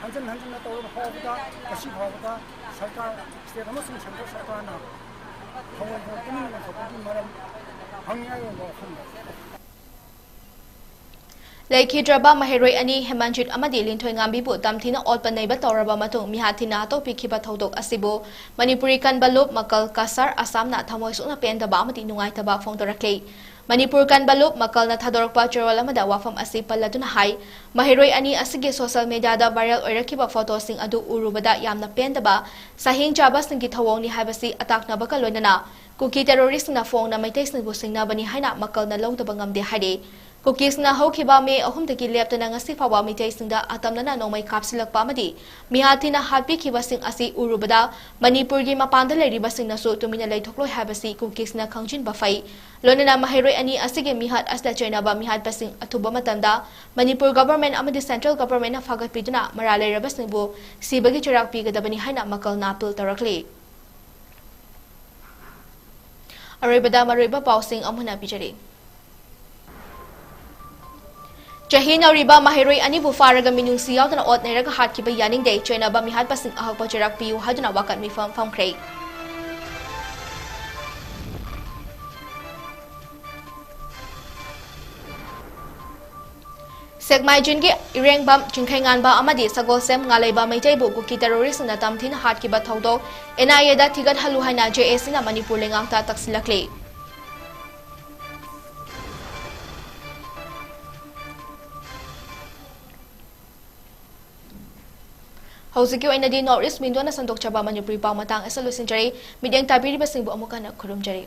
ꯍꯟꯖꯤꯟ ꯍꯟꯖꯤꯟꯅ ꯇꯧꯔꯕ ꯐꯥꯎꯕꯗ, ꯉꯁꯤ ꯐꯥꯎꯕꯗ ꯁꯔꯀꯥꯔ, ꯁ꯭ꯇꯦꯠ ꯑꯃꯁꯨꯡ ꯁꯦꯟꯇ꯭ꯔꯦꯜ ꯁꯔꯀꯥꯔꯅ ꯊꯑꯣꯏꯗ ꯇꯨꯃꯤꯟꯅ ꯂꯩꯊꯣꯛꯄꯒꯤ ꯃꯔꯝ ꯍꯪꯅꯤꯡꯉꯥꯏ ꯑꯣꯏꯕ ꯋꯥꯐꯝꯗ꯫ ꯂꯩꯈꯤꯗ꯭ꯔꯕ ꯃꯍꯩꯔꯣꯏ ꯑꯅꯤ ꯍꯦꯃꯟꯖꯤꯠ ꯑꯃꯗꯤ ꯂꯤꯟꯊꯣꯏꯉꯥꯝꯕꯤꯕꯨ ꯇꯝꯊꯤꯅ ꯑꯣꯠꯄ ꯅꯩꯕ ꯇꯧꯔꯕ ꯃꯇꯨꯡ ꯃꯤꯍꯥꯠ ꯊꯤꯅ ꯍꯥꯠꯇꯣꯛꯄꯤꯈꯤꯕ ꯊꯧꯗꯣꯛ ꯑꯁꯤꯕꯨ ꯃꯅꯤꯄꯨꯔꯤ ꯀꯟꯕ ꯂꯨꯞ ꯃꯀꯜ ꯀꯁꯥꯔ ꯑꯁꯥꯝꯅ ꯊꯃꯣꯏ ꯁꯣꯛꯅ ꯄꯦꯟꯗꯕ ꯑꯃꯗꯤ ꯅꯨꯡꯉꯥꯏꯇꯕ ꯐꯣꯡꯗꯣꯔꯛꯂꯤ꯫ ꯃꯅꯤꯄꯨꯔ ꯀꯟꯕ ꯂꯨꯞ ꯃꯀꯜꯅ ꯊꯥꯗꯣꯔꯛꯄ ꯆꯦꯔꯣꯜ ꯑꯃꯗ ꯋꯥꯐꯝ ꯑꯁꯤ ꯄꯜꯂꯗꯨꯅ ꯍꯥꯏ, ꯃꯍꯩꯔꯣꯏ ꯑꯅꯤ ꯑꯁꯤꯒꯤ ꯁꯣꯁꯤꯌꯦꯜ ꯃꯤꯗꯤꯌꯥꯗ ꯚꯥꯏꯔꯦꯜ ꯑꯣꯏꯔꯛꯈꯤꯕ ꯐꯣꯇꯣꯁꯤꯡ ꯑꯗꯨ ꯎꯔꯨꯕꯗ ꯌꯥꯝꯅ ꯄꯦꯟꯗꯕ, ꯁꯥꯍꯤꯡ ꯆꯥꯕꯁꯤꯡꯒꯤ ꯊꯧꯑꯣꯡꯅꯤ ꯍꯥꯏꯕꯁꯤ ꯑꯇꯥꯛꯅꯕꯒ ꯂꯣꯏꯅꯅ ꯀꯨꯀꯤ ꯇꯦꯔꯣꯔꯤꯁꯁꯤꯡꯅ ꯐꯣꯡꯅ ꯃꯩꯇꯩꯁꯤꯡꯕꯨ ꯁꯤꯡꯅꯕꯅꯤ ꯍꯥꯏꯅ ꯃꯀꯜꯅ ꯂꯧꯗꯕ ꯉꯝꯗꯦ ꯍꯥꯏꯔꯤ꯫ ꯀꯨꯀꯤꯁꯅ ꯍꯧꯈꯤꯕ ꯃꯦ ꯑꯍꯨꯝꯗꯒꯤ ꯂꯦꯞꯇꯅ ꯉꯁꯤ ꯐꯥꯎꯕ ꯃꯤꯇꯩꯁꯤꯡꯗ ꯑꯇꯝꯅꯅ ꯅꯣꯡꯃꯩ ꯀꯥꯞꯁꯤꯜꯂꯛꯄ ꯑꯃꯗꯤ ꯃꯤꯍꯥꯠ ꯊꯤꯅ ꯍꯥꯠꯄꯤꯈꯤꯕꯁꯤꯡ ꯑꯁꯤ ꯎꯔꯨꯕꯗ ꯃꯅꯤꯄꯨꯔꯒꯤ ꯃꯄꯥꯟꯗ ꯂꯩꯔꯤꯕꯁꯤꯡꯅꯁꯨ ꯇꯨꯃꯤꯟꯅ ꯂꯩꯊꯣꯛꯂꯣꯏ ꯍꯥꯏꯕꯁꯤ ꯀꯨꯀꯤꯁꯅ ꯈꯪꯖꯤꯟꯕ ꯐꯩ꯫ ꯂꯣꯏꯅꯅ ꯃꯍꯩꯔꯣꯏ ꯑꯅꯤ ꯑꯁꯤꯒꯤ ꯃꯤꯍꯥꯠ ꯑꯁꯤꯗ ꯆꯩꯅꯕ ꯃꯤꯍꯥꯠꯄꯁꯤꯡ ꯑꯊꯨꯕ ꯃꯇꯝꯗ ꯃꯅꯤꯄꯨꯔ ꯒꯚꯔꯟꯃꯦꯟꯠ ꯑꯃꯗꯤ ꯁꯦꯟꯇ꯭ꯔꯦꯜ ꯒꯚꯔꯟꯃꯦꯟꯠꯅ ꯐꯥꯒꯠꯄꯤꯗꯨꯅ ꯃꯔꯥꯜ ꯂꯩꯔꯕꯁꯤꯡꯕꯨ ꯁꯤꯕꯒꯤ ꯆꯩꯔꯥꯛ ꯄꯤꯒꯗꯕꯅꯤ ꯍꯥꯏꯅ ꯃꯀꯜꯅ ꯑꯥꯄꯤꯜ ꯇꯧꯔꯛꯂꯤ꯫ ꯑꯔꯣꯏꯕꯗ ꯃꯔꯨꯑꯣꯏꯕ ꯄꯥꯎꯁꯤꯡ ꯑꯃꯨꯛ ꯍꯟꯅ ꯄꯤꯖꯔꯤ꯫ ꯆꯍꯤ ꯅꯧꯔꯤꯕ ꯃꯍꯩꯔꯣꯏ ꯑꯅꯤꯕꯨ ꯐꯥꯔꯒ ꯃꯤꯅꯨꯡꯁꯤ ꯌꯥꯎꯗꯅ ꯑꯣꯠ ꯅꯩꯔꯒ ꯍꯥꯠꯈꯤꯕ ꯌꯥꯅꯤꯡꯗꯦ, ꯆꯩꯅꯕ ꯃꯤꯍꯥꯠꯄꯁꯤꯡ ꯑꯍꯛꯄ ꯆꯩꯔꯥꯛ ꯄꯤꯌꯨ ꯍꯥꯏꯗꯨꯅ ꯋꯥꯀꯠ ꯃꯤꯐꯝ ꯐꯝꯈ꯭ꯔꯦ꯫ ꯁꯦꯛꯃꯥꯏꯖꯤꯟꯒꯤ ꯏꯔꯦꯡꯕꯝ ꯆꯤꯡꯈꯩꯉꯥꯟꯕ ꯑꯃꯗꯤ ꯁꯒꯣꯜꯁꯦꯝ ꯉꯥꯂꯩꯕ ꯃꯩꯇꯩꯕꯨ ꯀꯨꯀꯤ ꯇꯦꯔꯣꯔꯤꯁꯁꯤꯡꯅ ꯇꯝꯊꯤꯅ ꯍꯥꯠꯈꯤꯕ ꯊꯧꯗꯣꯛ ꯑꯦꯟ ꯑꯥꯏ ꯑꯦꯗ ꯊꯤꯒꯠꯍꯜꯂꯨ ꯍꯥꯏꯅ ꯖꯦ ꯑꯦ ꯁꯤꯅ ꯃꯅꯤꯄꯨꯔ ꯂꯩꯉꯥꯛꯇ ꯇꯛꯁꯤꯜꯂꯛꯂꯤ꯫ ꯍꯧꯖꯤꯛꯀꯤ ꯑꯣꯏꯅꯗꯤ ꯅꯣꯔꯠ ꯏꯁ ꯋꯤꯟꯗꯣꯅ ꯁꯟꯗꯣꯛꯆꯕ ꯃꯅꯤꯄꯨꯔꯤ ꯄꯥꯎ ꯃꯇꯥꯡ ꯑꯁꯤꯗ ꯂꯣꯏꯁꯤꯟꯖꯔꯦ꯫ ꯃꯤꯠꯌꯦꯡ ꯇꯥꯕꯤꯔꯤꯕꯁꯤꯡꯕꯨ ꯑꯃꯨꯛ ꯍꯟꯅ ꯈꯨꯔꯨꯝꯖꯔꯤ꯫